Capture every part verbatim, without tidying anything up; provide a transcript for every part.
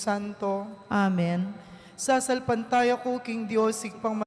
Santo. Amen. Sasalpantaya ku king Dios, Ibpang ma-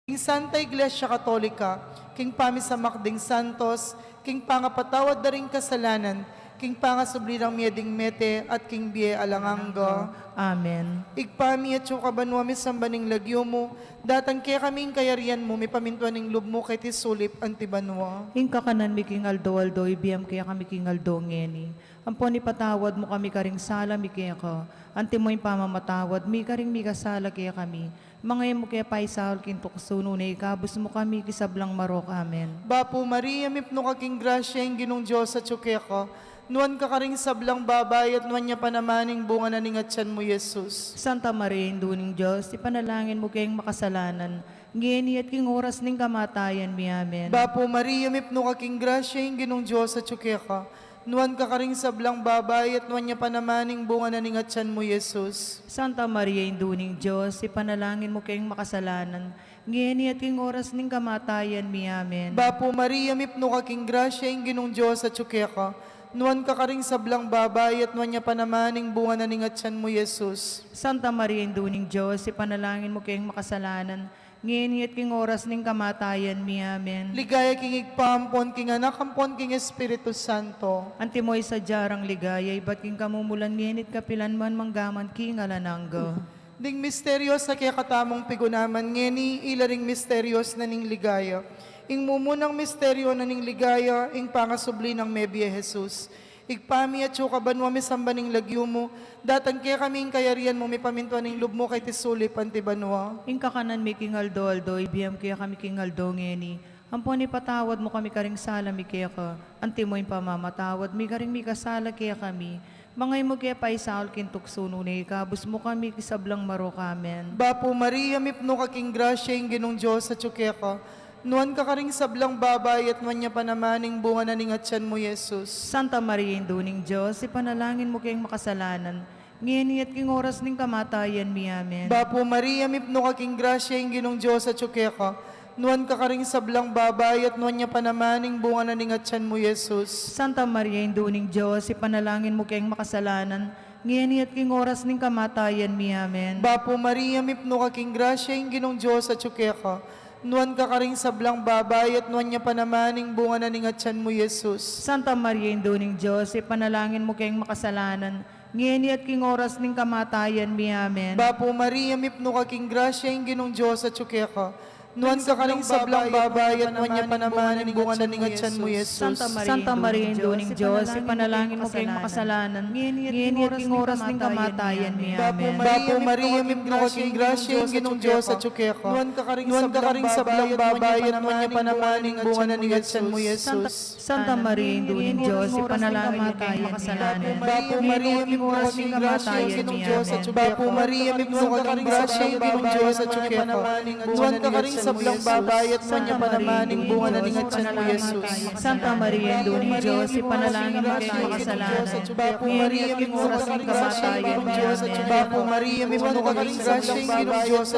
Ing Santa Iglesia Katolika, king pamisamak ding santos, king pangapatawad da ring kasalanan, king pangasubli rang mie ding mete, at king bie alang angga. Amen. Ibpa mi, atsu ka banua, misamban ing lagyu mu, datang kekami ing kayarian mu, mipamintuan ing lub mu keti sulip anti banua. Ing kakanan mi king aldo-aldo, ibie mu kekami king aldo ngeni. Ampon ipatawad mu kami karing sala mi keka, anti mo ing pamamatawad mi karing mikasala kekami. Manga e mu ke paisaul king tuksu, nune ikabus mu kami king sablang marok. Amen. Bapu Maria, mipnu ka king grasya, ing Ginung Dios atyu keka. Nuan ka karing sablang babai, at nuan ya pa naman ing bunga na ning atyan mu, Jesus. Santa Maria, Indu ning Dios, ipanalangin mu keng makasalanan, ngeni at king oras ning kamatayan mi. Amen. Bapu Maria, mipnu ka king grasya, ing Ginung Dios atyu keka. Nuan ka karing sablang babai, at nuan ya pa naman ing bunga na ning atyan mu, Jesus. Santa Maria, Indu ning Dios, ipanalangin mu keng makasalanan, ngeni at king oras ning kamatayan mi. Amen. Bapu Maria, mipnu ka king grasya, ing Ginung Dios atyu keka. Nuan ka karing sablang babai, at nuan ya pa naman ing bunga na ning atyan mu, Jesus. Santa Maria, Indu ning Dios, ipanalangin mu keng makasalanan, ngeni at king oras ning kamatayan mi. Amen. Ligaya king Ibpa, ampon king Anak, ampon king Espiritu Santo. Antimo ing sadya rang ligaya, ibat king kamumulan, ngeni at kapilan man, manggaman king alang angga. Ding misterios a kekatamung pigunaman ngeni, ila ring misterios na ning ligaya. Ing mumunang misterio na ning ligaya, ing pangasubli nang mebie Jesus. Ibpa mi, atyu ka banua, misamban ing lagyu mu, datang kekami ing kayarian mu, mipamintuan ing lub mu keti sulip anti banua. Ing kakanan mi king aldo-aldo, ibie mu kekami king aldo ngeni. Ampon ipatawad mu kami karing sala mi keka, antimo ing pamamatawad mi karing mikasala kekami. Manga e mu ke paisaul king tuksu, nune ikabus mu kami king sablang marok. Amen. Bapu Maria, mipnu ka king grasya, ing Ginung Dios atyu keka. Nuan ka karing sablang babai, at nuan ya pa naman ing bunga na ning atyan mu, Jesus. Santa Maria, Indu ning Dios, ipanalangin mu keng makasalanan, ngeni at king oras ning kamatayan mi. Amen. Bapu Maria, mipnu ka king grasya, ing Ginung Dios atyu keka. Nuan ka karing sablang babai, at nuan ya pa naman ing bunga na ning atyan mu, Jesus. Santa Maria, Indu ning Dios, ipanalangin mu keng makasalanan, ngeni at king oras ning kamatayan mi. Amen. Bapu Maria, mipnu ka king grasya, ing Ginung Dios atyu keka. Nuan ka karing sablang babai, at nuan ya pa naman ing bunga na ning atyan mu, Jesus. Santa Maria, Indu ning Dios, ipanalangin mu keng makasalanan, ngeni at king oras ning kamatayan mi. Amen. Bapu Maria, mipnu ka king grasya, ing Ginung Dios atyu keka. Nuan ka karing sablang babai, at nuan ya pa naman ing bunga na ning atyan mu, Jesus. Santa Maria, Indu ning Dios, ipanalangin mu keng makasalanan, ngeni at king oras ning kamatayan mi. Amen. Bapu Maria, mipnu ka king grasya, ing Ginung Dios atyu keka. Nuan ka karing sablang babai, at nuan ya pa naman ing bunga na ning atyan mu, Jesus. Santa Maria, Indu ning Dios, ipanalangin mu keng makasalanan, ngeni at king oras ning kamatayan mi. Amen. Bapu Maria, mipnu ka king grasya, ing Ginung Dios atyu keka. Nuan ka karing sablang babai, at nuan ya pa naman ing bunga na ning atyan mu, Jesus. Santa Maria, Indu ning Dios, ipanalangin mu keng makasalanan, ngeni at king oras ning kamatayan mi. Amen. Bapu Maria, mipnu ka king grasya, ing Ginung Dios atyu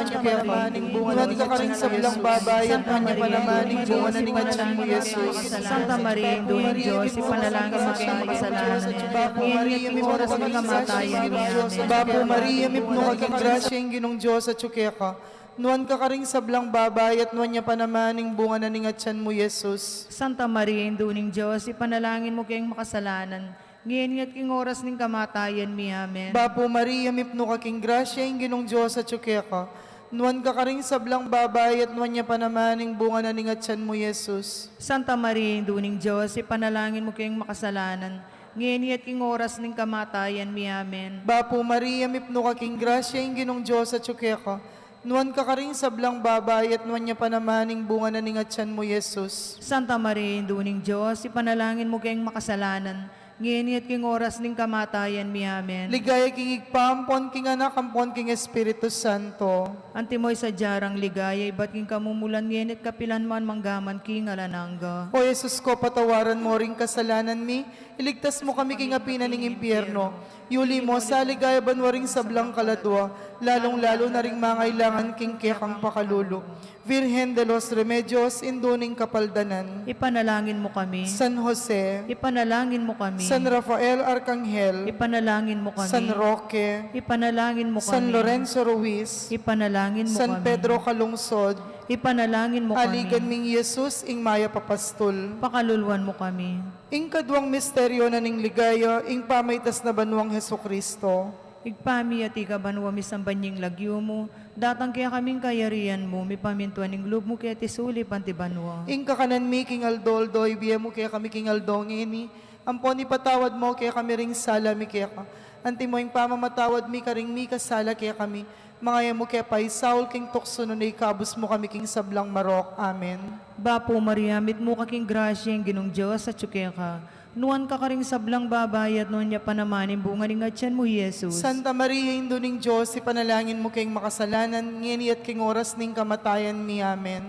keka. Nuan ka karing sablang babai, at nuan ya pa naman ing bunga na ning atyan mu, Jesus. Santa Maria, Indu ning Dios, ipanalangin mu keng makasalanan, ngeni at king oras ning kamatayan mi. Amen. Bapu Maria, mipnu ka king grasya, ing Ginung Dios atyu keka. Nuan ka karing sablang babai, at nuan ya pa naman ing bunga na ning atyan mu, Jesus. Santa Maria, Indu ning Dios, ipanalangin mu keng makasalanan, ngeni at king oras ning kamatayan mi. Amen. Bapu Maria, mipnu ka king grasya, ing Ginung Dios atyu keka. Nuan ka karing sablang babai, at nuan ya pa naman ing bunga na ning atyan mu, Jesus. Santa Maria, Indu ning Dios, ipanalangin mu keng makasalanan, ngeni at king oras ning kamatayan mi. Amen. Bapu Maria, mipnu ka king grasya, ing Ginung Dios atyu keka. Nuan ka karing sablang babai, at nuan ya pa naman ing bunga na ning atyan mu, Jesus. Santa Maria, Indu ning Dios, ipanalangin mu keng makasalanan, ngeni at king oras ning kamatayan mi. Amen. Ligaya king Ibpa, ampon king Anak, ampon king Espiritu Santo. Antimo ing sadya rang ligaya, ibat king kamumulan, ngeni at kapilan man, mangga man king alang angga. O Jesus ko, patawaran mo ring kasalanan mi, iligtas mo kami king api na ning impyerno, yuli mo sa ligaya banua ring sablang kaladua, lalung-lalu na ring mangailangan king kekang pakalulu. Virgen de los Remedios, Indu ning Kapaldanan. Ipanalangin mo kami. San Jose. Ipanalangin mo kami. San Rafael Arkanghel. Ipanalangin mo kami. San Roque. Ipanalangin mo kami. San Lorenzo Ruiz. Ipanalangin mo kami. San Pedro Calungsod. Ipanalangin mo kami. Aligan ming Jesus, ing mayap a pastul. Pakaluluan mo kami. Ing kaduang misteryo na ning ligaya, ing pamaitas na banuang Jesucristo. Ibpa mi, atiu ka banua, misamban ya ing lagyu mu, datang kekami ing kayarian mu, mipamintuan ing lub mu keti sulip anti banua. Ing kakanan mi king aldo-aldo, ibie mu kekami king aldo ngeni, ampon ipatawad mo kekami ring sala mi keka, antimo ing pamamatawad mi karing mikasala kekami, manga e mu ke paisaul king tuksu, nune ikabus mu kami king sablang marok. Amen. Bapu Maria, mitmu ka king grasya, ing Ginung Dios atyu keka. Nuan ka karing sablang babai, at nuan ya pa naman ing bunga ning atyan mu, i Jesus. Santa Maria, Indu ning Dios, ipanalangin mu keng makasalanan, ngeni at king oras ning kamatayan mi. Amen.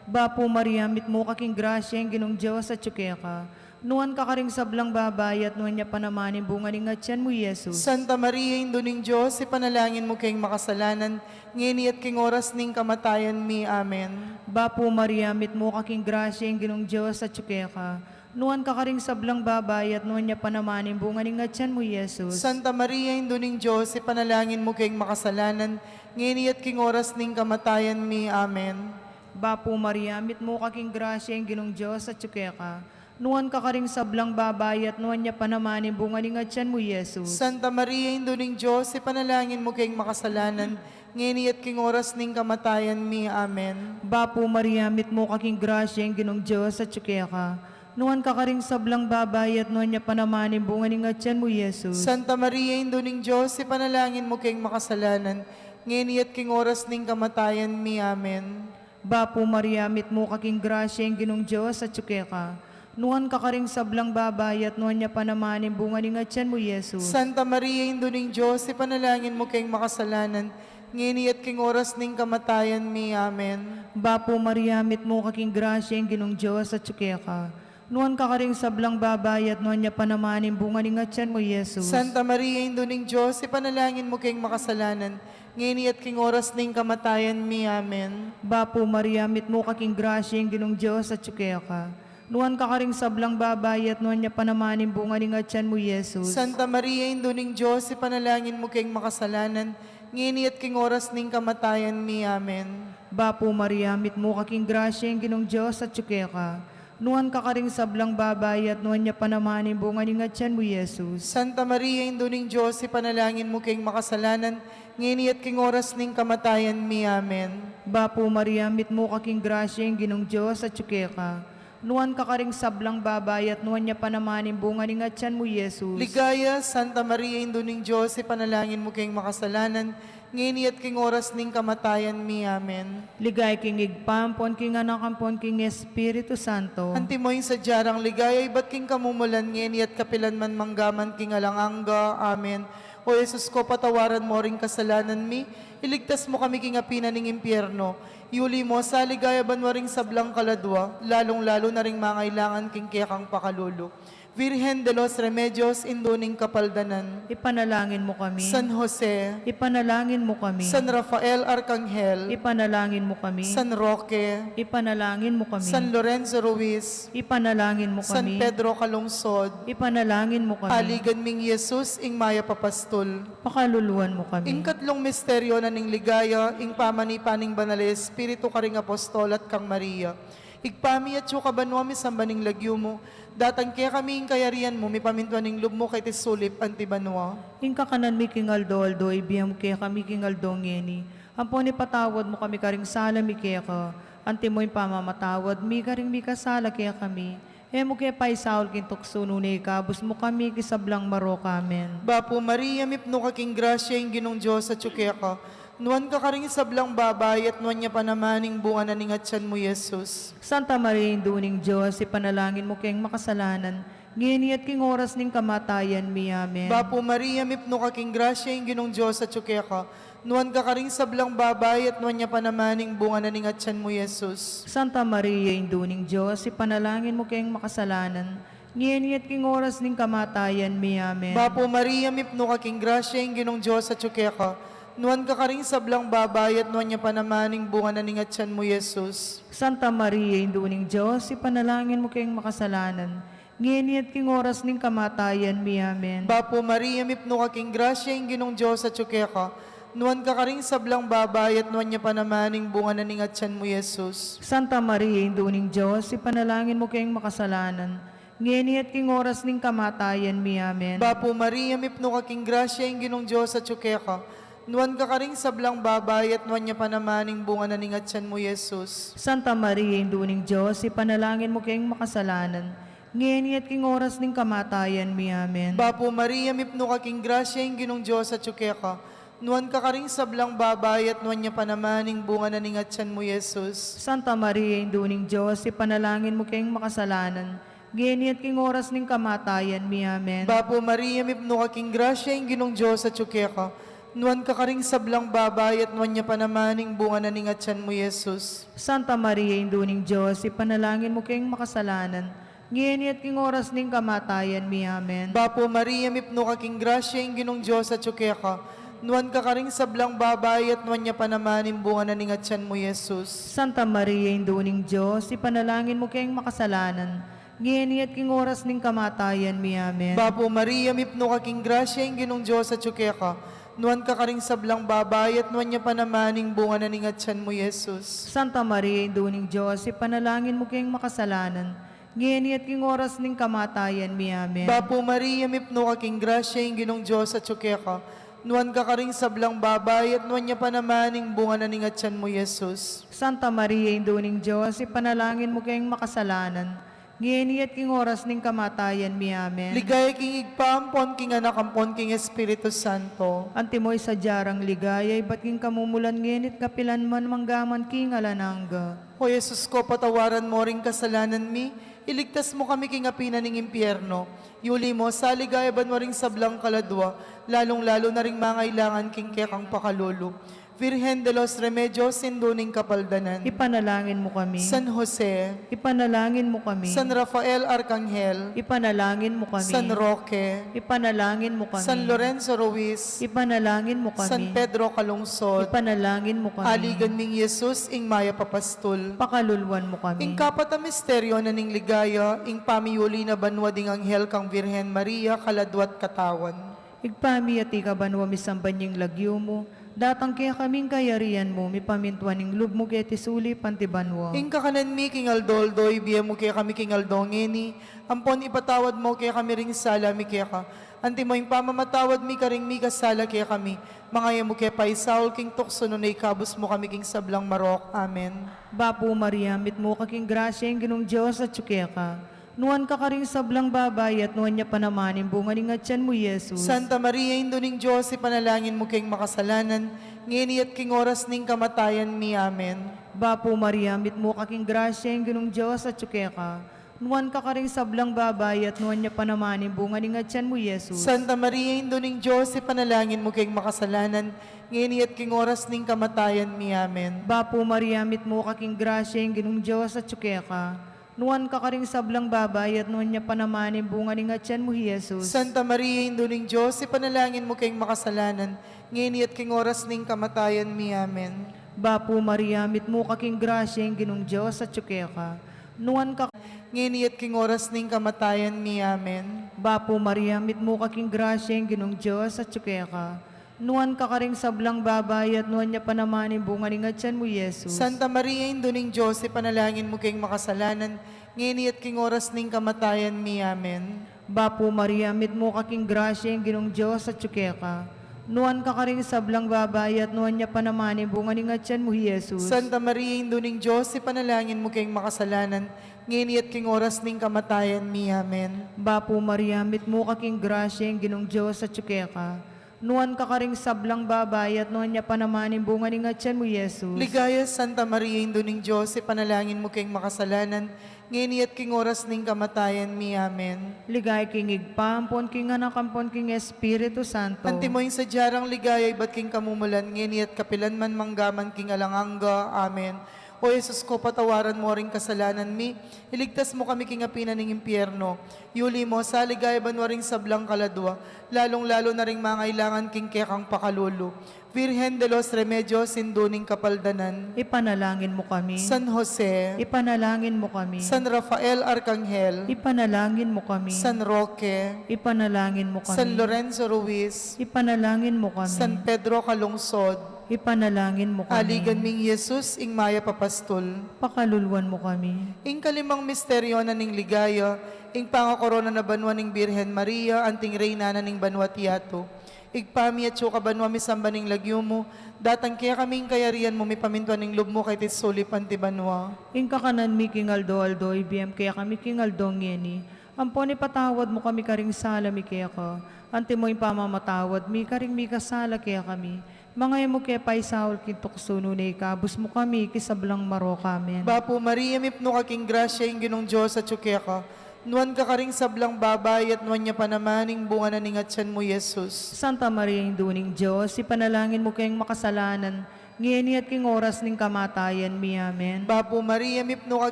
Bapu Maria, mitmu ka king grasya, ing Ginung Dios atyu keka. Nuan ka karing sablang babai, at nuan ya pa naman ing bunga ning atyan mu, i Jesus. Santa Maria, Indu ning Dios, ipanalangin mu keng makasalanan, ngeni at king oras ning kamatayan mi. Amen. Bapu Maria, mitmu ka king grasya, ing Ginung Dios atyu keka. Nuan ka karing sablang babai, at nuan ya pa naman ing bunga ning atyan mu, i Jesus. Santa Maria, Indu ning Dios, ipanalangin mu keng makasalanan, ngeni at king oras ning kamatayan mi. Amen. Bapu Maria, mitmu ka king grasya, ing Ginung Dios atyu keka. Nuan ka karing sablang babai, at nuan ya pa naman ing bunga ning atyan mu, i Jesus. Santa Maria, Indu ning Dios, ipanalangin mu keng makasalanan, ngeni at king oras ning kamatayan mi. Amen. Bapu Maria, mitmu ka king grasya, ing Ginung Dios atyu keka. Nuan ka karing sablang babai, at nuan ya pa naman ing bunga ning atyan mu, i Jesus. Santa Maria, Indu ning Dios, ipanalangin mu keng makasalanan, ngeni at king oras ning kamatayan mi. Amen. Bapu Maria, mitmu ka king grasya, ing Ginung Dios atyu keka. Nuan ka karing sablang babai, at nuan ya pa naman ing bunga ning atyan mu, i Jesus. Santa Maria, Indu ning Dios, ipanalangin mu keng makasalanan, ngeni at king oras ning kamatayan mi. Amen. Bapu Maria, mitmu ka king grasya, ing Ginung Dios atyu keka. Nuan ka karing sablang babai, at nuan ya pa naman ing bunga ning atyan mu, i Jesus. Santa Maria, Indu ning Dios, ipanalangin mu keng makasalanan, ngeni at king oras ning kamatayan mi. Amen. Bapu Maria, mitmu ka king grasya, ing Ginung Dios atyu keka. Nuan ka karing sablang babai, at nuan ya pa naman ing bunga ning atyan mu, i Jesus. Santa Maria, Indu ning Dios, ipanalangin mu keng makasalanan, ngeni at king oras ning kamatayan mi. Amen. Bapu Maria, mitmu ka king grasya, ing Ginung Dios atyu keka. Nuan ka karing sablang babai, at nuan ya pa naman ing bunga ning atyan mu, i Jesus. Santa Maria, Indu ning Dios, ipanalangin mu keng makasalanan, ngeni at king oras ning kamatayan mi. Amen. Bapu Maria, mitmu ka king grasya, ing Ginung Dios atyu keka. Nuan ka karing sablang babai, at nuan ya pa naman ing bunga ning atyan mu, i Jesus. Ligaya, Santa Maria, Indu ning Dios, ipanalangin mu keng makasalanan, ngeni at king oras ning kamatayan mi. Amen. Ligaya king Ibpa, ampon king Anak, ampon king Espiritu Santo. Antimo ing sadya rang ligaya, ibat king kamumulan, ngeni at kapilan man, mangga man king alang angga. Amen. O Jesus ko, patawaran mo ring kasalanan mi, iligtas mo kami king api na ning impyerno, yuli mo sa ligaya banua ring sablang kaladua, lalung-lalu na ring mangailangan king kekang pakalulu. Virgen de los Remedios, Indu ning Kapaldanan. Ipanalangin mo kami. San Jose. Ipanalangin mo kami. San Rafael Arkanghel. Ipanalangin mo kami. San Roque. Ipanalangin mo kami. San Lorenzo Ruiz. Ipanalangin mo kami. San Pedro Calungsod. Ipanalangin mo kami. Aligan ming Jesus, ing mayap a pastul. Pakaluluan mo kami. Ing katlung misteryo na ning ligaya, ing pamanipa ning Banal a Espiritu karing apostol at kang Maria. Ibpa mi, atyu ka banua, misamban ing lagyu mu, datang kekami ing kayarian mu, mipamintuan ing lub mu keti sulip anti banua. Ing kakanan mi king aldo-aldo, ibie mu kekami king aldo ngeni. Ampon ipatawad mu kami karing sala mi keka, antimo ing pamamatawad mi karing mikasala kekami. E mu ke paisaul king tuksu, nune ikabus mu kami king sablang marok. Amen. Bapu Maria, mipnu ka king grasya, ing Ginung Dios atyu keka. Nuan ka karing sablang babai, at nuan ya pa naman ing bunga na ning atyan mu, i Jesus. Santa Maria, Indu ning Dios, ipanalangin mu keng makasalanan, ngeni at king oras ning kamatayan mi. Amen. Bapu Maria, mipnu ka king grasya, ing Ginung Dios atyu keka. Nuan ka karing sablang babai, at nuan ya pa naman ing bunga na ning atyan mu, Jesus. Santa Maria, Indu ning Dios, ipanalangin mu keng makasalanan, ngeni at king oras ning kamatayan mi. Amen. Bapu Maria, mipnu ka king grasya, ing Ginung Dios atyu keka. Nuan ka karing sablang babai, at nuan ya pa naman ing bunga na ning atyan mu, Jesus. Santa Maria, Indu ning Dios, ipanalangin mu keng makasalanan, ngeni at king oras ning kamatayan mi. Amen. Bapu Maria, mipnu ka king grasya, ing Ginung Dios atyu keka. Nuan ka karing sablang babai, at nuan ya pa naman ing bunga na ning atyan mu, Jesus. Santa Maria, Indu ning Dios, ipanalangin mu keng makasalanan, ngeni at king oras ning kamatayan mi. Amen. Bapu Maria, mipnu ka king grasya, ing Ginung Dios atyu keka. Nuan ka karing sablang babai, at nuan ya pa naman ing bunga na ning atyan mu, Jesus. Santa Maria, Indu ning Dios, ipanalangin mu keng makasalanan, ngeni at king oras ning kamatayan mi. Amen. Bapu Maria, mipnu ka king grasya, ing Ginung Dios atyu keka. Nuan ka karing sablang babai, at nuan ya pa naman ing bunga na ning atyan mu, Jesus. Santa Maria, Indu ning Dios, ipanalangin mu keng makasalanan, ngeni at king oras ning kamatayan mi. Amen. Bapu Maria, mipnu ka king grasya, ing Ginung Dios atyu keka. Nuan ka karing sablang babai, at nuan ya pa naman ing bunga na ning atyan mu, Jesus. Santa Maria, Indu ning Dios, ipanalangin mu keng makasalanan, ngeni at king oras ning kamatayan mi. Amen. Bapu Maria, mipnu ka king grasya, ing Ginung Dios atyu keka. Nuan ka karing sablang babai, at nuan ya pa naman ing bunga na ning atyan mu, Jesus. Santa Maria, Indu ning Dios, ipanalangin mu keng makasalanan, ngeni at king oras ning kamatayan mi. Amen. Bapu Maria, mipnu ka king grasya, ing Ginung Dios atyu keka. Nuan ka karing sablang babai, at nuan ya pa naman ing bunga na ning atyan mu, Jesus. Santa Maria, Indu ning Dios, ipanalangin mu keng makasalanan, ngeni at king oras ning kamatayan mi. Amen. Bapu Maria, mipnu ka king grasya, ing Ginung Dios atyu keka. Nuan ka karing sablang babai, at nuan ya pa naman ing bunga na ning atyan mu, Jesus. Santa Maria, Indu ning Dios, ipanalangin mu keng makasalanan, ngeni at king oras ning kamatayan mi. Amen. Ligaya king Ibpa, ampon king Anak, ampon king Espiritu Santo. Antimo ing sadya rang ligaya, ibat king kamumulan, ngeni at kapilan man, manggaman king alang angga. O Jesus ko, patawaran mo ring kasalanan mi, iligtas mu kami king api na ning impyerno, yuli mo sa ligaya banua ring sablang kaladua, lalung-lalu na ring mangailangan king kekang pakalulu. Virgen de los Remedios, Indu ning Kapaldanan. Ipanalangin mu kami. San Jose. Ipanalangin mu kami. San Rafael Arkanghel. Ipanalangin mu kami. San Roque. Ipanalangin mu kami. San Lorenzo Ruiz. Ipanalangin mu kami. San Pedro Calungsod. Ipanalangin mu kami. Aligan ming Jesus, ing mayap a pastul. Pakaluluan mu kami. Ing kapat a misteryo na ning ligaya, ing pamiyuli na banua ding anghel kang Virgen Maria, kaladua't katawan. Ibpa mi, atiu ka banua, misamban ya ing lagyu mu, datang kekami ing kayarian mu, mipamintuan ing lub mu keti sulip anti banua. Ing kakanan mi king aldo-aldo, ibie mu kekami king aldo ngeni, ampon ipatawad mu kekami ring sala mi keka, antimo ing pamamatawad mi karing mikasala kekami. Manga e mu ke paisaul king tuksu, nune ikabus mu kami king sablang marok. Amen. Bapu Maria, mitmu ka king grasya, ing Ginung Dios atyu keka. Nuan ka karing sablang babai, at nuan ya pa naman ing bunga ning atyan mu, Jesus. Santa Maria, Indu ning Dios, ipanalangin mu keng makasalanan, ngeni at king oras ning kamatayan mi. Amen. Bapu Maria, mitmu ka king grasya, ing Ginung Dios atyu keka. Nuan ka karing sablang babai, at nuan ya pa naman ing bunga ning atyan mu, Jesus. Santa Maria, Indu ning Dios, ipanalangin mu keng makasalanan, ngeni at king oras ning kamatayan mi. Amen. Bapu Maria, mitmu ka king grasya, ing Ginung Dios atyu keka. Nuan ka karing sablang babai, at nuan ya pa naman ing bunga ning atyan mu, Jesus. Santa Maria, Indu ning Dios, ipanalangin mu keng makasalanan, ngeni at king oras ning kamatayan mi. Amen. Bapu Maria, mitmu ka king grasya, ing Ginung Dios atyu keka. Nuan ka, ngeni at king oras ning kamatayan mi. Amen. Bapu Maria, mitmu ka king grasya, ing Ginung Dios atyu keka. Nuan ka karing sablang babai, at nuan ya pa naman ing bunga ning atyan mu, Jesus. Santa Maria, Indu ning Dios, ipanalangin mu keng makasalanan, ngeni at king oras ning kamatayan mi. Amen. Bapu Maria, mitmu ka king grasya, ing Ginung Dios atyu keka. Nuan ka karing sablang babai, at nuan ya pa naman ing bunga ning atyan mu, Jesus. Santa Maria, Indu ning Dios, ipanalangin mu keng makasalanan, ngeni at king oras ning kamatayan mi. Amen. Bapu Maria, mitmu ka king grasya, ing Ginung Dios atyu keka. Nuan ka karing sablang babai, at nuan ya pa naman ing bunga ning atian mu, Jesus. Ligaya, Santa Maria, Indu ning Dios, ipanalangin mu keng makasalanan, ngeni at king oras ning kamatayan mi. Amen. Ligaya king Ibpa, ampon king Anak, ampon king Espiritu Santo. Antimo ing sadya rang ligaya ibat king kamumulan, ngeni at kapilan man, mangga man king alang angga. Amen. O Jesus ko, patawaran mo ring kasalanan mi, iligtas mo kami king api na ning impyerno, yuli mo sa ligaya banua ring sablang kaladua, lalung-lalu na ring mangailangan king kekang pakalulu. Virgen de los Remedios, Indu ning Kapaldanan. Ipanalangin mo kami. San Jose. Ipanalangin mo kami. San Rafael Arkanghel. Ipanalangin mo kami. San Roque. Ipanalangin mo kami. San Lorenzo Ruiz. Ipanalangin mo kami. San Pedro Calungsod. Ipanalangin mo kami. Aligan ming Jesus, ing mayap a pastul. Pakaluluan mo kami. Ing kalimang misteryo na ning ligaya, ing pangakorona na banua ning Birhen Maria, anting Reyna na ning banua't yatu. Ibpa mi, atsu ka banua, misamban ing lagyu mu, datang kekami ing kayarian mu, mipamintuan ing lub mu, keti sulip anti banua. Ing kakanan mi king aldo-aldo, ibie mu kekami king aldo ngeni. Ampon ipatawad mu kami karing sala mi keka, antimo ing pamamatawad mi karing mikasala kekami. Manga e mu ke paisaul king tuksu, nune ikabus mu kami king sablang marok. Amen. Bapu Maria, mipnu ka king grasya, ing Ginung Dios atyu keka. Nuan ka karing sablang babai, at nuan ya pa naman ing bunga na ning atyan mu, Jesus. Santa Maria, Indu ning Dios, ipanalangin mu keng makasalanan, ngeni at king oras ning kamatayan mi. Amen. Bapu Maria, mipnu ka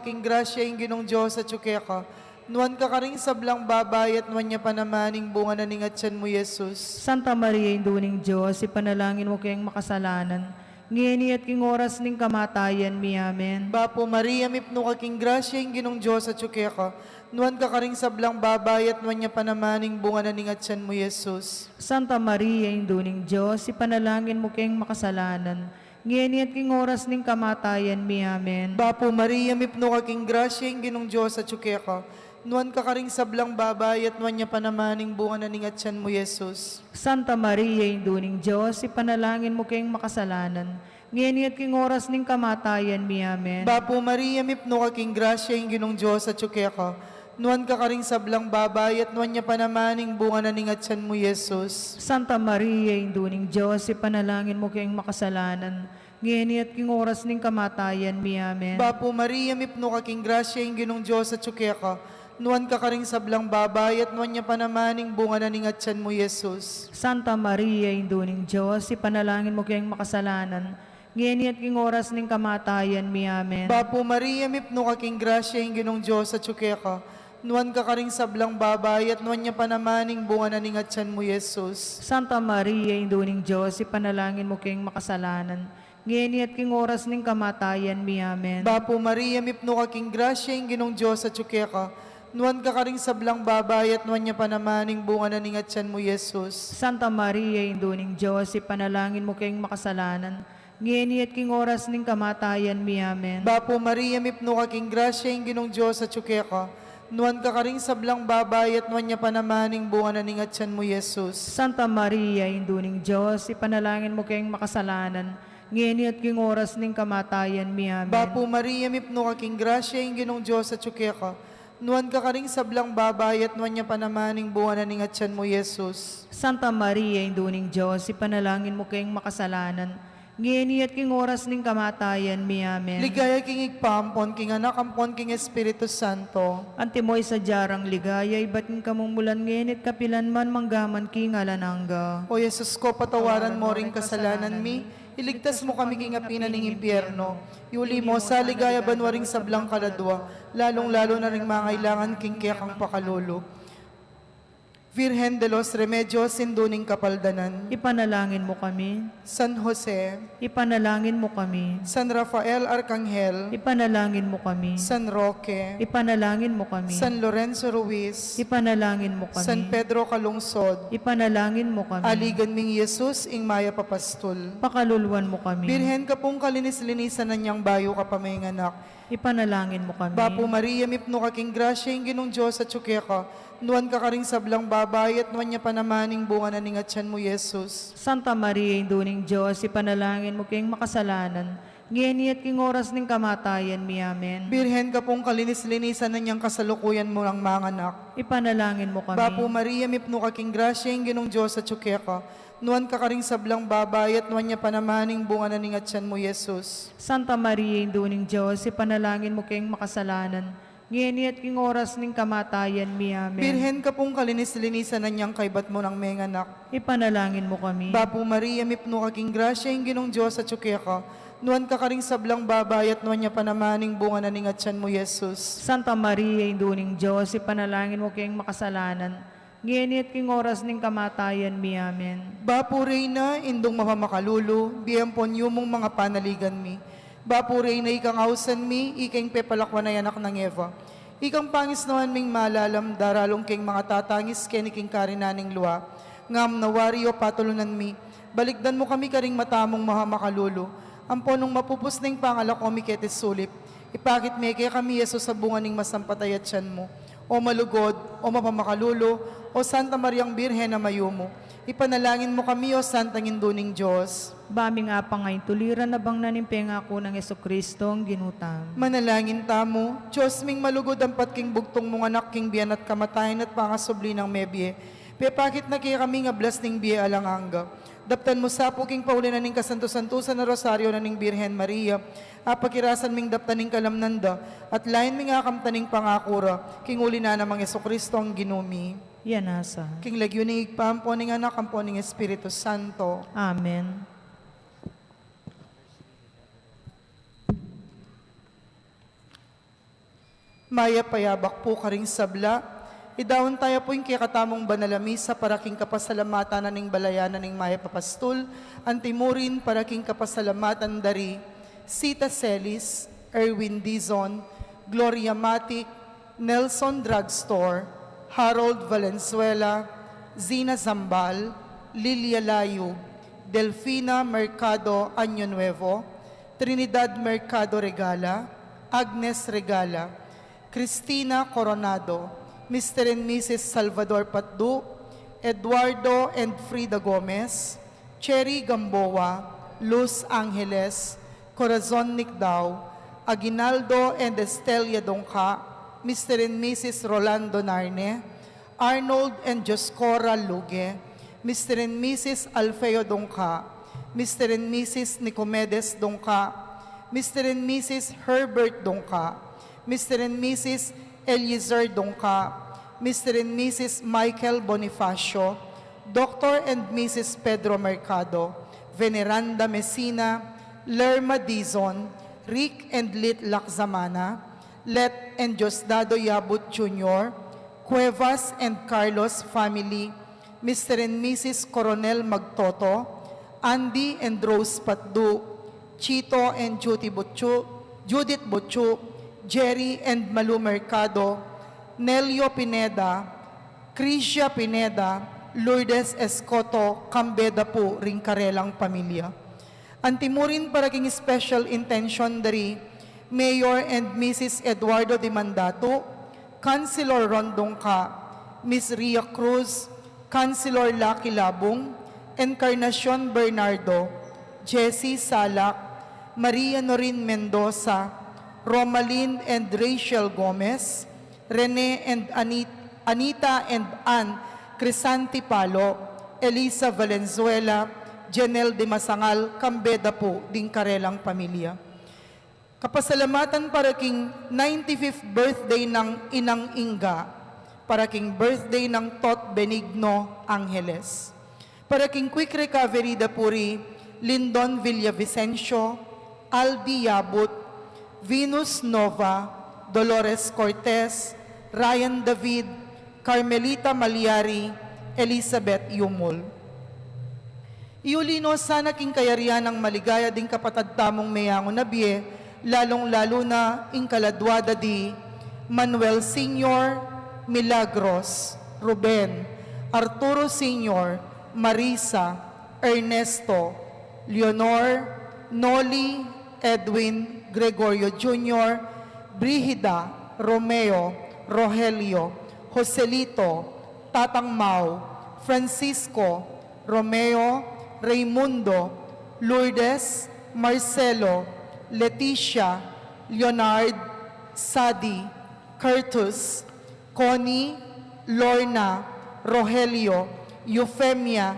king grasya, ing Ginung Dios atyu keka. Nuan ka karing sablang babai, at nuan ya pa naman ing bunga na ning atyan mu, Jesus. Santa Maria, Indu ning Dios, ipanalangin mu keng makasalanan, ngeni at king oras ning kamatayan mi. Amen. Bapu Maria, mipnu ka king grasya, ing Ginung Dios atyu keka. Nuan ka karing sablang babai, at nuan ya pa naman ing bunga na ning atyan mu, Jesus. Santa Maria, Indu ning Dios, ipanalangin mu keng makasalanan, ngeni at king oras ning kamatayan mi. Amen. Bapu Maria, mipnu ka king grasya, ing Ginung Dios atyu keka. Nuan ka karing sablang babai, at nuan ya pa naman ing bunga na ning atyan mu, Jesus. Santa Maria, Indu ning Dios, ipanalangin mu keng makasalanan, ngeni at king oras ning kamatayan mi. Amen. Bapu Maria, mipnu ka king grasya, ing Ginung Dios atyu keka. Nuan ka karing sablang babai, at nuan ya pa naman ing bunga na ning atyan mu, Jesus. Santa Maria, Indu ning Dios, ipanalangin mu keng makasalanan, ngeni at king oras ning kamatayan mi. Amen. Bapu Maria, mipnu ka king grasya, ing Ginung Dios atyu keka. Nuan ka karing sablang babai, at nuan ya pa naman ing bunga na ning atyan mu, Jesus. Santa Maria, Indu ning Dios, ipanalangin mu keng makasalanan, ngeni at king oras ning kamatayan mi. Amen. Bapu Maria, mipnu ka king grasya, ing Ginung Dios atyu keka. Nuan ka karing sablang babai, at nuan ya pa naman ing bunga na ning atyan mu, Jesus. Santa Maria, Indu ning Dios, ipanalangin mu keng makasalanan, ngeni at king oras ning kamatayan mi. Amen. Bapu Maria, mipnu ka king grasya, ing Ginung Dios atyu keka. Nuan ka karing sablang babai, at nuan ya pa naman ing bunga na ning atyan mu, Jesus. Santa Maria, Indu ning Dios, ipanalangin mu keng makasalanan, ngeni at king oras ning kamatayan mi. Amen. Bapu Maria, mipnu ka king grasya, ing Ginung Dios atyu keka. Nuan ka karing sablang babai, at nuan ya pa naman ing bunga na ning atyan mu, Jesus. Santa Maria, Indu ning Dios, ipanalangin mu keng makasalanan, ngeni at king oras ning kamatayan mi. Amen. Bapu Maria, mipnu ka king grasya, ing Ginung Dios atyu keka. Nuan ka karing sablang babai, at nuan ya pa naman ing bunga na ning atyan mu, Jesus. Santa Maria, Indu ning Dios, ipanalangin mu keng makasalanan, ngeni at king oras ning kamatayan mi. Amen. Ligaya king Ibpa, ampon king Anak, ampon king Espiritu Santo. Antimo ing sadya rang ligaya ibat king kamumulan, ngeni at kapilan man, mangga man king alang angga. O Jesus ko, patawaran mo ring kasalanan mi, iligtas mu kami king api na ning impyerno, yuli mu sa ligaya banua ring sablang kaladua, lalung-lalu na ring mangailangan king kekang pakalulu. Virgen de los Remedios, Indu ning Kapaldanan. Ipanalangin mu kami. San Jose. Ipanalangin mu kami. San Rafael Arkanghel. Ipanalangin mu kami. San Roque. Ipanalangin mu kami. San Lorenzo Ruiz. Ipanalangin mu kami. San Pedro Calungsod. Ipanalangin mu kami. Aligan ming Jesus, ing mayap a pastul. Pakaluluan mu kami. Birhen ka pung kalinis-linisan, anyang bayu ka pa menganak. Ipanalangin mu kami. Bapu Maria, mipnu ka king grasya, ing Ginung Dios atyu keka. Nuan ka karing sablang babai, at nuan ya pa naman ing bunga na ning atyan mu, Jesus. Santa Maria, Indu ning Dios, ipanalangin mu keng makasalanan, Ngeni at king oras ning kamatayan mi. Amen. Birhen ka pung kalinis-linisan, inyang kasalukuyan mu nang manganak. Ipanalangin mu kami. Bapu Maria, mipnu ka king grasya, ing Ginung Dios atyu keka. Nuan ka karing sablang babai, at nuan ya pa naman ing bunga na ning atyan mu, Jesus. Santa Maria, Indu ning Dios, ipanalangin mu keng makasalanan, ngeni at king oras ning kamatayan mi. Amen. Birhen ka pung kalinis-linisan, inyang kaybat mu nang menganak. Ipanalangin mu kami. Bapu Maria, mipnu ka king grasya, ing Ginung Dios atyu keka. Nuan ka karing sablang babai, at nuan ya pa naman ing bunga na ning atyan mu, Jesus. Santa Maria, Indu ning Dios, ipanalangin mu keng makasalanan, ngeni at king oras ning kamatayan mi. Amen. Bapu Reyna, Indung mapamakalulu, bie ampon yumung mga panaligan mi. Bapu Reyna, ikang ausan mi, ikeng pepalakwan a anak nang Eva. Ikang pangisnawan ming malalam, daralung keng mga tatangis keni king karinan ning lua. Ngam na wari, o patulunan mi, balikdan mu kami karing mata mung mapamakalulu, ampon nung mapupus na ing pangalako mi keti sulip, ipakit me kekami i Jesus a bunga ning masampat a atyan mu. O malugud, o mapamakalulu, o Santa Mariang Birhen a mayumu, ipanalangin mu kami, o Santang Indu ning Dios. Ba ming apang a intuliran, abang na ning pengaku nang Jesucristo, Ginu tamu. Manalangin tamu. Dios ming malugud, ampat king bugtung mung Anak, king bie na at kamatayan at pangasubli nang mebie, pepakit na kekami ing ablas ning bie alang angga. Daptan mu sa pu king pauli na ning kasantu-santusan a Rosario na ning Birhen Maria, apakirasan ming daptan ing kalamnan da, at lain ming akamtan ing pangaku ra, king uli na namang Jesucristo a Ginu mi. Iya na sa. King lagyu ning Ibpa, ampo ning Anak, ampo ning Espiritu Santo. Amen. Mayap a yabak pu karing sabla. Idaun taya pu ing kekatamung banal a misa para king kapasalamatan na ning balayan na ning Mayap a Pastul, antimurin para king kapasalamatan da ri Sita Celis, Erwin Dizon, Gloria Matic, Nelson Drugstore, Harold Valenzuela, Zina Zambal, Lilia Layug, Delfina Mercado Año Nuevo, Trinidad Mercado Regala, Agnes Regala, Cristina Coronado, Mister and Missus Salvador Patdu, Eduardo and Frida Gomez, Cherry Gamboa, Luz Angeles, Corazon Nicdao, Aguinaldo and Estelia Dongca, Mister and Missus Rolando Narne, Arnold and Dioscora Luge, Mister and Missus Alfeo Dongca, Mister and Missus Nicomedes Dongca, Mister and Missus Herbert Dongca, Mister and Missus Eliezer Dongca, Mister and Missus Michael Bonifacio, Doctor and Missus Pedro Mercado, Veneranda Messina, Lerma Dizon, Rick and Lit Lakzamana, Let and Diosdado Yabut Junior, Cuevas and Carlos family, Mister and Missus Coronel Magtoto, Andy and Rose Patdu, Chito and Judy Butchu, Judith Butchu, Jerry and Malu Mercado, Nelio Pineda, Crisia Pineda, Lourdes Escoto, kambe da pu ring karelang pamilya. Antimurin para king special intention da ri Mayor and Missus Eduardo Dimandatu, Councilor Ron Dongca, Miss Ria Cruz, Councilor Lucky Labung, Encarnacion Bernardo, Jessie Salak, Maria Norin Mendoza, Romalyn and Rachel Gomez, Rene and Anit-, Anita and Ann Crisanti Palo, Elisa Valenzuela, Jenel Dimasangal, kambe da pu ding karelang pamilya. Kapasalamatan para king ninety-fifth birthday nang Inang Inga, para king birthday nang Tot Benigno Angeles, para king quick recovery da pu ri Lindon Villavicencio, Aldi Yabut, Venus Nova, Dolores Cortez, Ryan David, Carmelita Maliari, Elizabeth Yumul. Iuli no sana king kayarian nang maligaya ding kapatad tamung meyangu na bie, lalung-lalu na ing kaladua da di Manuel Senior, Milagros, Ruben, Arturo Senior, Marisa, Ernesto, Leonor, Noli, Edwin, Gregorio Junior, Brigida, Romeo, Rogelio, Joselito, Tatang Mau, Francisco, Romeo, Raymundo, Lourdes, Marcelo, Leticia, Leonard, Sadi, Curtus, Connie, Lorna, Rogelio, Eufemia,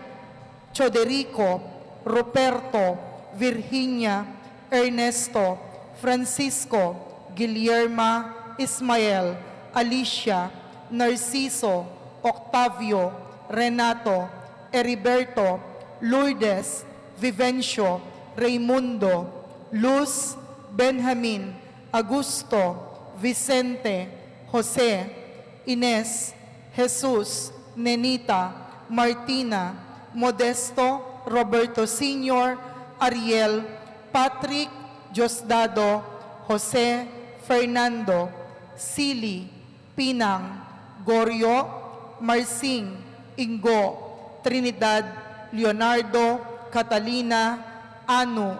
Choderico, Ruperto, Virginia, Ernesto, Francisco, Guillerma, Ismael, Alicia, Narciso, Octavio, Renato, Heriberto, Lourdes, Vivencio, Raimundo, Luz, Benjamin, Augusto, Vicente, Jose, Ines, Jesus, Nenita, Martina, Modesto, Roberto Senior, Ariel, Patrick, Diosdado, Jose, Fernando, Sili, Pinang, Gorio, Marsing, Ingo, Trinidad, Leonardo, Catalina, Anu,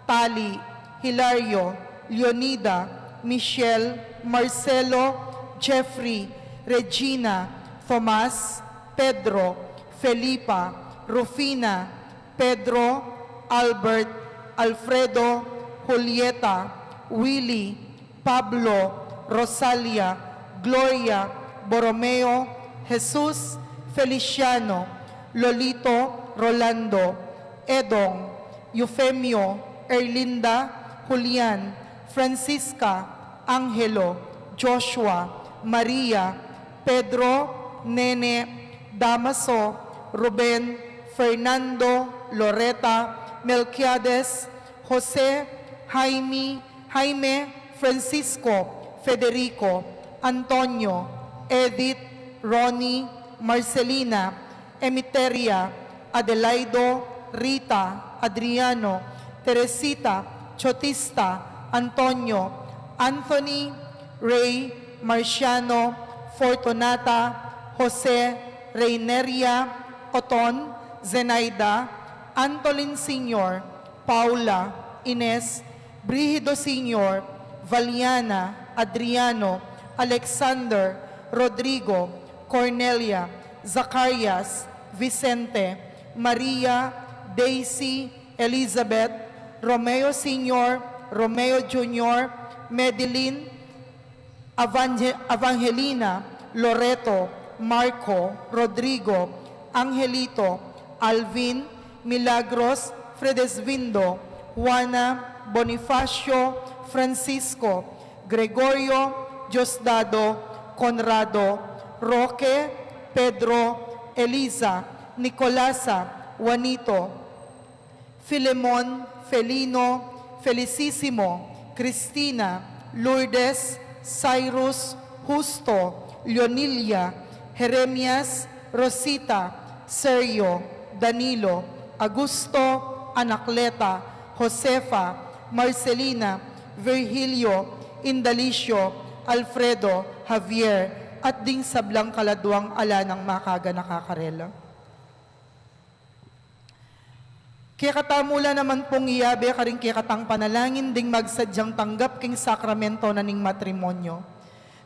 Tali, Hilario, Leonida, Michelle, Marcelo, Jeffrey, Regina, Tomas, Pedro, Felipa, Rufina, Pedro, Albert, Alfredo, Julieta, Willy, Pablo, Rosalia, Gloria, Borromeo, Jesus, Feliciano, Lolito, Rolando, Edong, Eufemio, Erlinda, Julian, Francisca, Angelo, Joshua, Maria, Pedro, Nene, Damaso, Ruben, Fernando, Loreta, Melquiades, Jose, Jaime, Jaime, Francisco, Federico, Antonio, Edith, Ronnie, Marcelina, Emiteria, Adelaido, Rita, Adriano, Teresita, Chotista, Antonio, Anthony, Ray, Marciano, Fortunata, Jose, Reineria, Oton, Zenaida, Antolin Senior, Paula, Ines, Brigido Senior, Valiana, Adriano, Alexander, Rodrigo, Cornelia, Zacarias, Vicente, Maria, Daisy, Elizabeth, Romeo Senior, Romeo Junior, Medellin, Evangel-, Evangelina, Loreto, Marco, Rodrigo, Angelito, Alvin, Milagros, Fredesvindo, Juana, Bonifacio, Francisco, Gregorio, Diosdado, Conrado, Roque, Pedro, Eliza, Nicolasa, Juanito, Filemon, Felino, Felicísimo, Cristina, Lourdes, Cyrus, Justo, Leonilia, Jeremias, Rosita, Sergio, Danilo, Augusto, Anacleta, Josefa, Marcelina, Virgilio, Indalicio, Alfredo, Javier, at ding sablang kaladwang ala nang makaganaka karela. Kekatamu la naman pung iyabe karing kekatang panalangin ding magsadyang tanggap king sakramento na ning matrimonyo.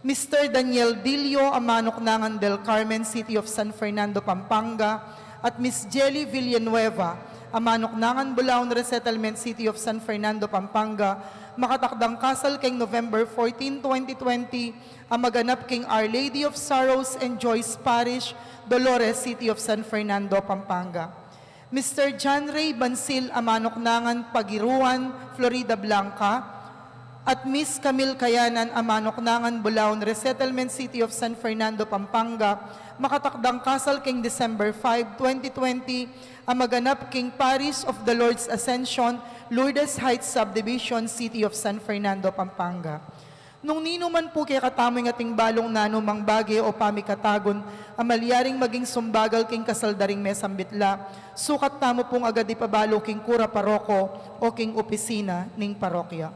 Mister Daniel Dillo, a manuknangan Del Carmen, City of San Fernando, Pampanga, at Miss Jelly Villanueva, a manuknangan Bulaon Resettlement, City of San Fernando, Pampanga, makatakdang kasal king November fourteen, twenty twenty, a maganap king Our Lady of Sorrows and Joys Parish, Dolores, City of San Fernando, Pampanga. Mister John Ray Bansil, a manuknangan Pagiruan, Florida Blanca, at Miss Camille Kayanan, a manuknangan Bulaon Resettlement, City of San Fernando, Pampanga, makatakdang kasal king December five, twenty twenty, a maganap king Parish of the Lord's Ascension, Lourdes Heights Subdivision, City of San Fernando, Pampanga. Nung ninu man pu kekatamu ing ating balung nanumang bage o pamikatagun a malyaring maging sumbagal king kasal da ring mesambit la, sukat tamu pung agad ipabalu king kura paroko o king opisina ning parokya.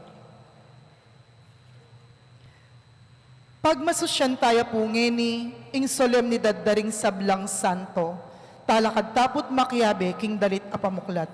Pagmasusyan taya pu ngeni ing solemnidad da ring sablang santo. Talakad ta pu't makiabe king dalit a pamuklat.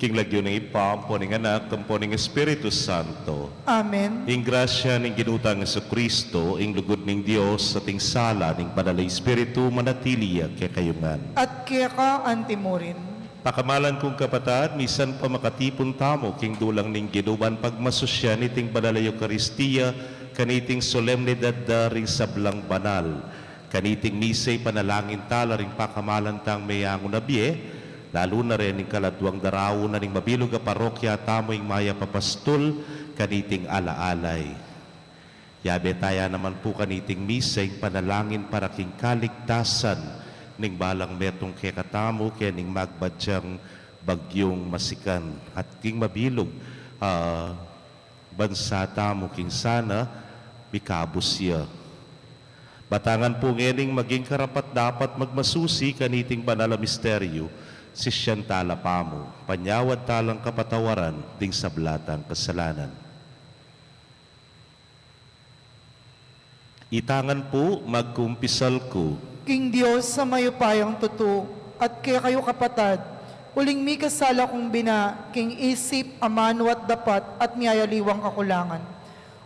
King lagyu ning Ibpa, ampo ning Anak, ampo ning Espiritu Santo. Amen. Ing grasya ning Ginu tang Jesucristo, ing lugud ning Dios, at ing sala ning Banal a Espiritu, manatili ya kekayu ngan. At keka antimurin. Pakamalan kung kapatad, misan pa makatipun tamu king dulang ning Ginu ban pagmasusyan iting Banal a Eukaristia, kaniting solemnidad da ring sablang banal. Kaniting misa, ipanalangin tala ring pakamalan tang meyangu na bie, lalu na ring kaladwang daraun na ning mabilug a parokya tamu ing mayap a pastul kaniting alaalay. Yabe taya naman pu kaniting misa ing panalangin para king kaligtasan ning balang metung kekatamu kening magbadyang bagyung masikan at king mabilug, ah, bansa tamu king sana mikabus ya. Batangan pu ngening maging karapat-dapat magmasusi kaniting banal a misteryu, sisian tala pamu, panyawad talang kapatawaran ding sabla tang kasalanan. Itang ngan pu, magkumpisal ku king Dios a mayupayang tutu, at kekayu kapatad, uling mikasala kung bina king isip, amanu at dapat, at miyayaliwang kakulangan.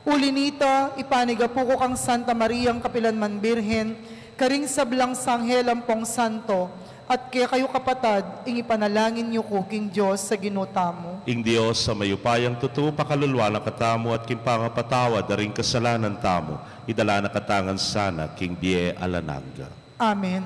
Uli nita, ipanigapu ku kang Santa Mariang kapilan man Birhen, karing sablang sanghel ampong santo, at kekayu kapatad, ing ipanalangin yu ku king Dios a Ginu tamu. Ing Dios a mayupayang tutu, pakalulwan na katamu at king pangapatawad da ring kasalanan tamu, idala na katamu ngan sana king bie alang angga. Amen.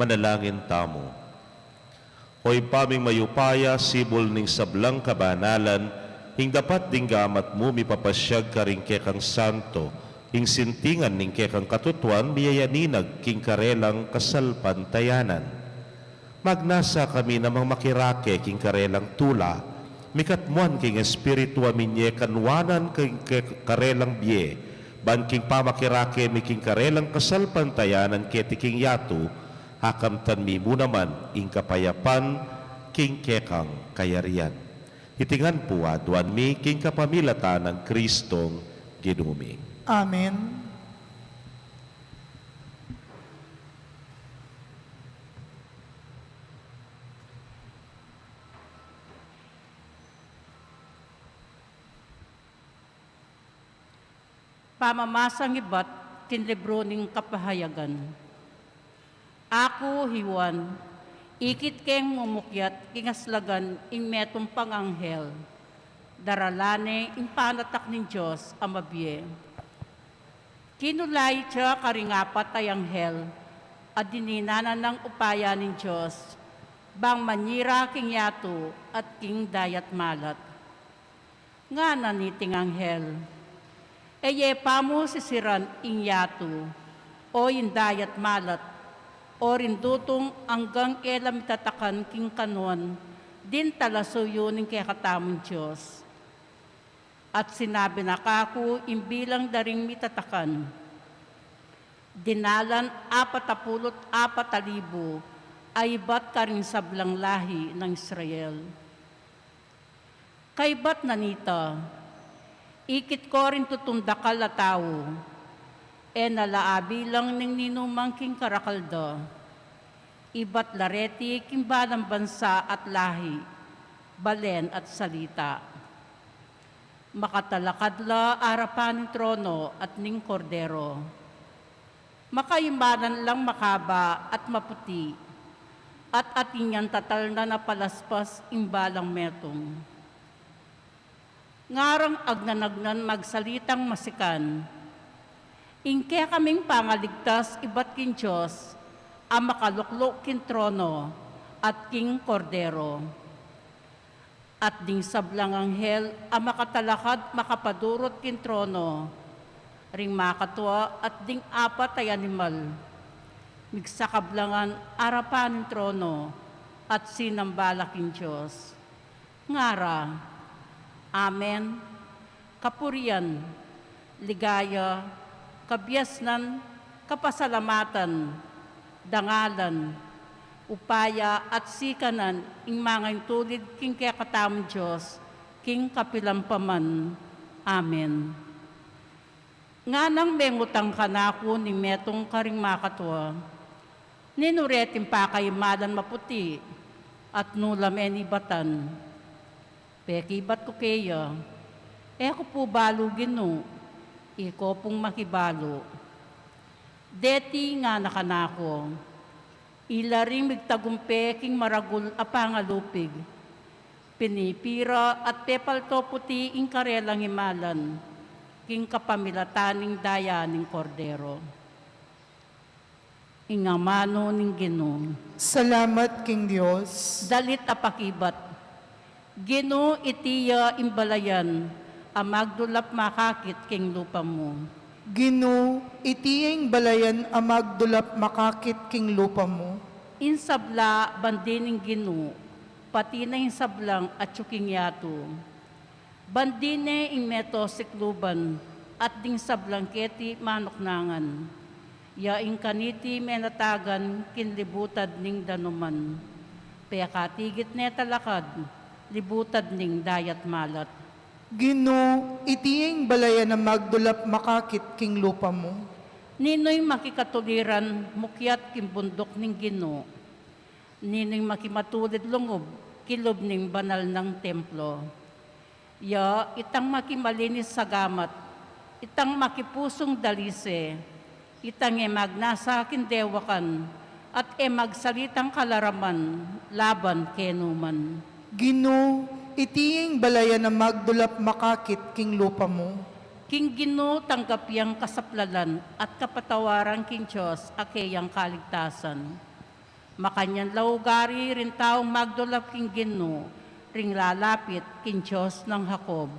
Manalangin tamu. O Ibpa ming mayupaya, sibul ning sablang kabanalan, ing dapat ding gamat mu mipapasyag karing kekang santo, ing sintingan ning kekang katutuan miyayaninag king karelang kasalpantayanan. Magnasa kami namang makirake king karelang tula, mikatmuan king Espiritu a minye kanwanan king ke-, karelang bie, ban king pamakirake mi king karelang kasalpantayanan keti king yatu, akamtan mi mu naman ing kapayapan king kekang kayarian. Iti ngan pu aduan mi king kapamilatan nang Kristong Ginu mi. Amen. Pamamasang ibat king libru ning Kapahayagan. Aku, hi Juan, ikit keng mumukyat king aslagan ing metung pang anghel, daralan ne ing panatak ning Dios a mabie. Kinulait ya karing apat a anghel a dininan nang upaya ning Dios, bang manyira king yatu at king dayat malat. Ngana niting anghel, e ye pa mu sisiran ing yatu, o ing dayat malat, o ring dutung anggang e la mitatakan king kanuan ding talasuyu ning kekatamung Dios. At sinabi na kaku ing bilang da ring mitatakan. Dinalan apat a pulu't apat a libu a ibat karing sablang lahi nang Israel. Kaybat na nita, ikit ko ring tutung dakal a tau, e na la abilang ning ninumang king karakal da. Ibat la reti king balang bansa at lahi, balen at salita. Makatalakad la arapan ning trono at ning Kordero. Makaimanan lang makaba at maputi, at atin yang tatalnan a palaspas ing balang metung. Ngarang agnanagnan magsalitang masikan, ing kekaming pangaligtas ibat king Dios a makaluklo king trono at king Kordero. At ding sablang anghel a makatalakad makapadurut king trono, ring makatua at ding apat a animal, migsakablangan arapan ning trono, at sinamba la king Dios. Ngara, Amen. Kapurian, ligaya, kabiasnan, kapasalamatan, dangalan, upaya at sikanan ing mangaintulid king kekatamung Dios king kapilan pa man. Amen. Nganang mengutang kanaku ning metung karing makatua, ninu reting pakaimalan maputi at nu la me nibatan? Pekibat ku keya, e ku pu balu Ginu, iko pung makibalu. Deti ngana kanaku, ila ring migtagumpe king maragul a pangalupig, pinipira at pepalto puti ing karelang imalan, king kapamilatan ning daya ning Kordero. Ing amanu ning Ginu. Salamat king Dios. Dalit a pakibat. Ginu, iti ya ing balayan a magdulap makakit king lupa mu. Ginu, iti ya ing balayan a magdulap makakit king lupa mu. Ing sabla bandi ning Ginu, pati na ing sablang atyu king yatu. Bandi ne ing meto sikluban at ding sablang keti manuknangan. Ya ing kaniti menatagan king libutad ning danuman. Pekatigit ne talakad libutad ning dayat malat. Ginu, iti ing balayan a magdulap makakit king lupa mu. Ninu ing makikatuliran mukyat king bunduk ning Ginu? Ninu ing makimatulid lungub king lub ning banal nang templo? Ya itang makimalinis a gamat, itang makipusung dalise, itang e magnasa king dewakan, at e magsalitang kalaraman laban kenu man. Ginu, iti ing balayan a magdulap makakit king lupa mu. King Ginu tanggap yang kasaplalan at kapatawaran king Dios a keyang kaligtasan. Makanyan la ugari ring taung magdulap king Ginu, ring lalapit king Dios nang Jacob.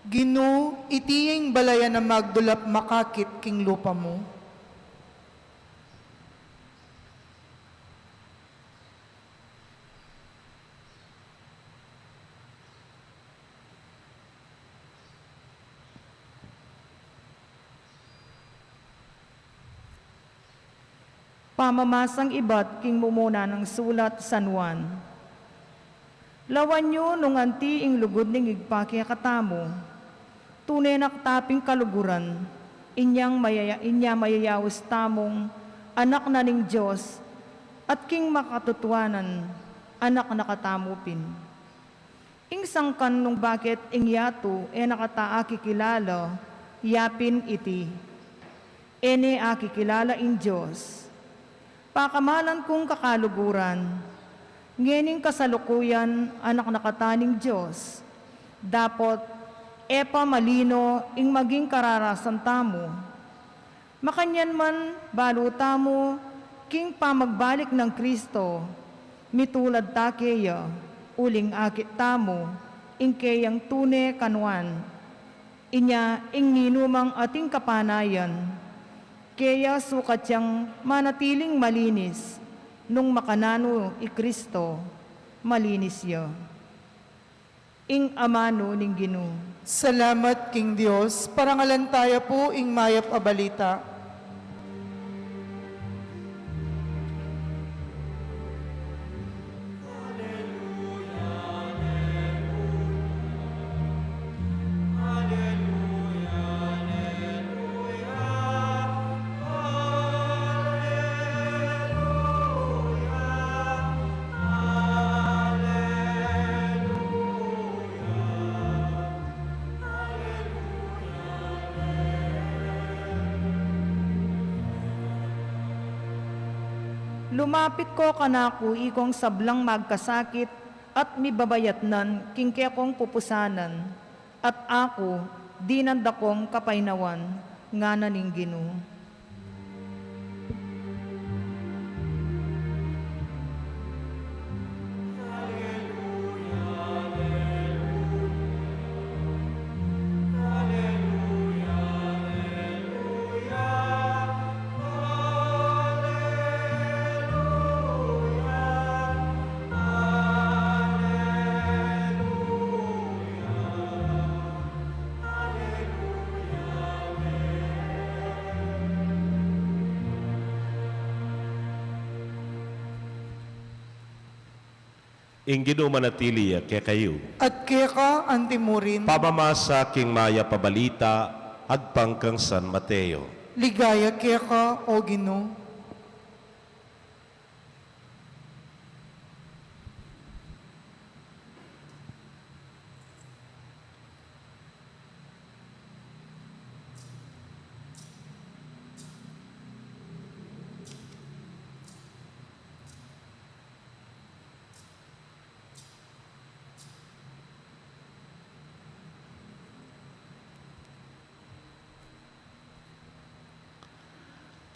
Ginu, iti ya ing balayan a magdulap makakit king lupa mu. Pamamasang ibat king mumuna nang sulat San Juan. Lawan yu nung anti ing lugud ning Ibpa kekatamu. Tune na kataping kaluguran, inyang mayaya-, inya mayayaus tamung anak na ning Dios, at king makatutuanan, anak na katamu pin. Ing sangkan nung bakit ing yatu e na kata akikilala, yapin iti: E ne akikilala ing Dios. Pakamalan kung kakaluguran, ngening kasalukuyan anak na kata ning Dios, dapot e pa malino ing maging kararasan tamu. Makanyan man, balu tamu king pamagbalik nang Kristo, mitulad ta keya, uling akit tamu ing keyang tune kanuan. Inya ing ninumang ating kapanayan, keya sukat yang manatiling malinis, nung makananu i Kristo, malinis ya. Ing amanu ning Ginu. Salamat king Dios. Parangalan taya pu ing mayap a balita. Lumapit ko kanaku ikong sablang magkasakit at mibabayatnan king kekong pupusanan, at aku dinan da kong kapaynawan, ngana ning Ginu. Ing Ginu manatili ya kekayu. At keka antimurin. Pamamasa king mayap a balita agpang kang San Mateo. Ligaya keka, O Ginu.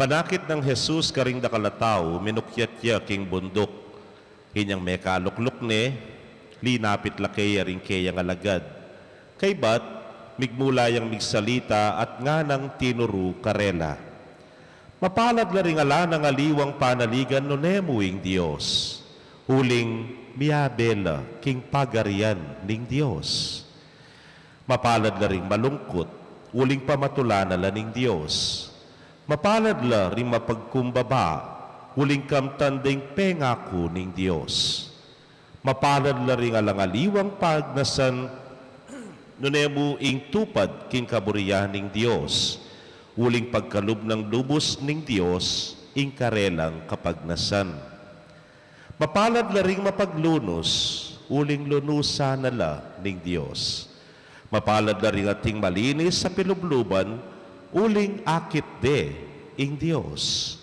Panakit nang Jesus karing dakal a tau, minukyat ya king bunduk. Inyang mekalukluk ne, linapit la keya ring keyang alagad. Kaybat, migmula yang migsalita at nganang tinuru karela: Mapalad la ring ala nang aliwang panaligan nune mu ing Dios, uling miabe la king pagarian ning Dios. Mapalad la ring malungkut, uling pamatulanan la ning Dios. Mapalad la ring mapagkumbaba, uling kamtan da ing pengaku ning Dios. Mapalad la ring alang aliwang pagnasan, nune mu ing tupad king kaburian ning Dios, uling pagkalub nang lubus ning Dios ing karelang kapagnasan. Mapalad la ring mapaglunus, uling lunusan na la ning Dios. Mapalad la ring ating malinis a pilubluban, uling akit de ing Dios.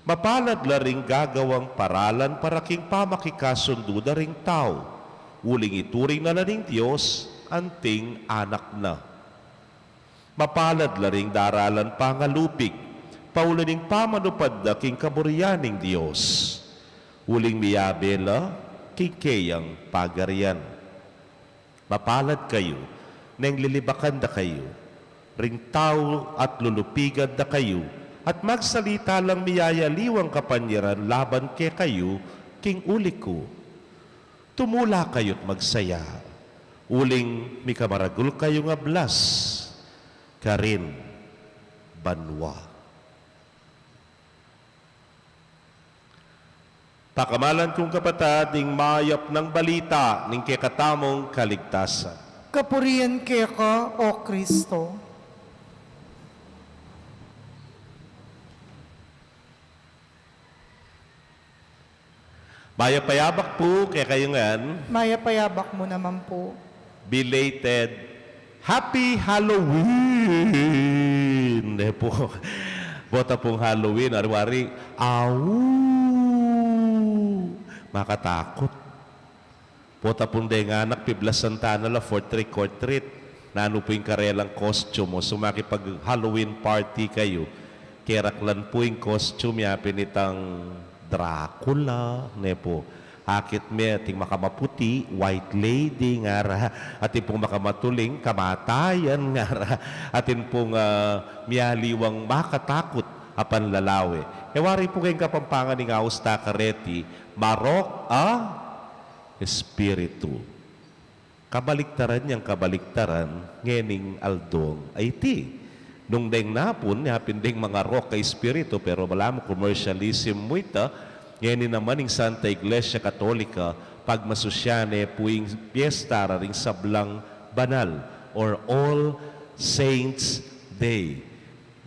Mapalad la ring gagawang paralan para king pamakikasundu da ring tau, uling ituring na la ning Dios anting anak na. Mapalad la ring daralan pangalupig, pauli ning pamanupad da king kaburian ning Dios. Uling miyabe la king keyang pagarian. Mapalad kayu neng lilibakan da kayu ring tau at lulupigan da kayu, at magsalita lang miyayaliwang kapanyaran laban kekayu king uli ku. Tumula kayu't magsaya, uling mikamaragul kayung ablas karin banua. Pakamalan kung kapatad, ing mayap nang balita ning kekatamung kaligtasan. Kapurian keka, O Kristo. Mayap a yabak pu kekayu ngan. Mayap a yabak mu naman pu. Belated Happy Halloween! E pu, bota pung Halloween, wari-wari, au! Makatakut. Bota pung deng anak, piblasan ta na la for trick or treat. Nanu pu ing karelang costume, o sumakipag-Halloween party kayu. Keraklan pu ing costume ya pin itang Dracula, ne pu. Akit me ating makamaputi, white lady, ngara, atin pung makamatuling, kamatayan, ngara, atin pung, ah, miyaliwang makatakut a panlalawe. E wari pu keng Kapampangan ing aus ta kareti, marok a espiritu. Kabaliktaran yang kabaliktaran ngening aldong a iti. Nung deng napun, yapin deng mangarok a espiritu, pero balamu commercialism mu ita, ngeni naman ing Santa Iglesia Katolika, pagmasusyan ne pu ing piesta ra ring sablang banal, or All Saints Day.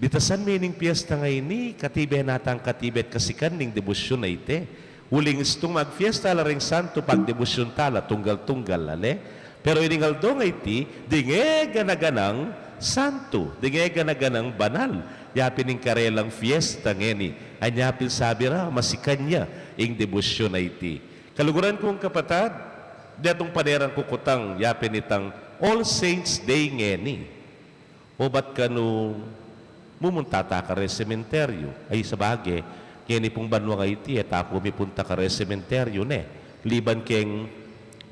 Bitasan me ning piesta ngeni, katibe na tang katibe at kasikan ning debosyun a iti. Uling istung magpiesta la ring santu, pagdebosyun ta la tunggal-tunggal, ale? Pero ining aldong a iti, deng e gana-ganang santu, deng e gana-ganang banal, yapin ing karelang piesta ngeni. Anya pin sabi ra, masikan ya ing debosyun a iti. Kaluguran kung kapatad, detung panerang kukutang, yapin itang All Saints Day ngeni. O bat kanu mumunta ta kare sementeryo? Ay, sabage, keni pung banua a iti, e ta pu mipunta kare sementeryo, ne? Liban keng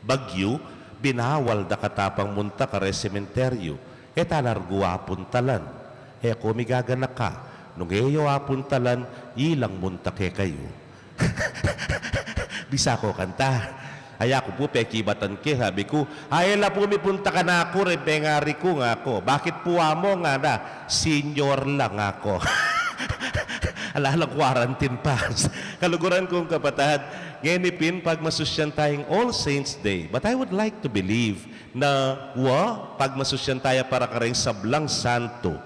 bagyu, binawal da katapang munta kare sementeryo. E ta largu apuntalan. E ku migaganaka. Nung e yu apuntalan, ilang munta kekayu. Bisa ku kanta. Ay, aku pu pekibatan ke, sabi ku, "Ay, e la pu mipunta kanaku, reng pengari ku," ngaku. "Bakit pu?" "Amu," ngana, "senior la," ngaku. Ala lang quarantine pass. Kaluguran kung kapatad, ngeni pin pagmasusyan taya ing All Saints Day. But I would like to believe na wa, pagmasusyan taya para kareng sablang santu.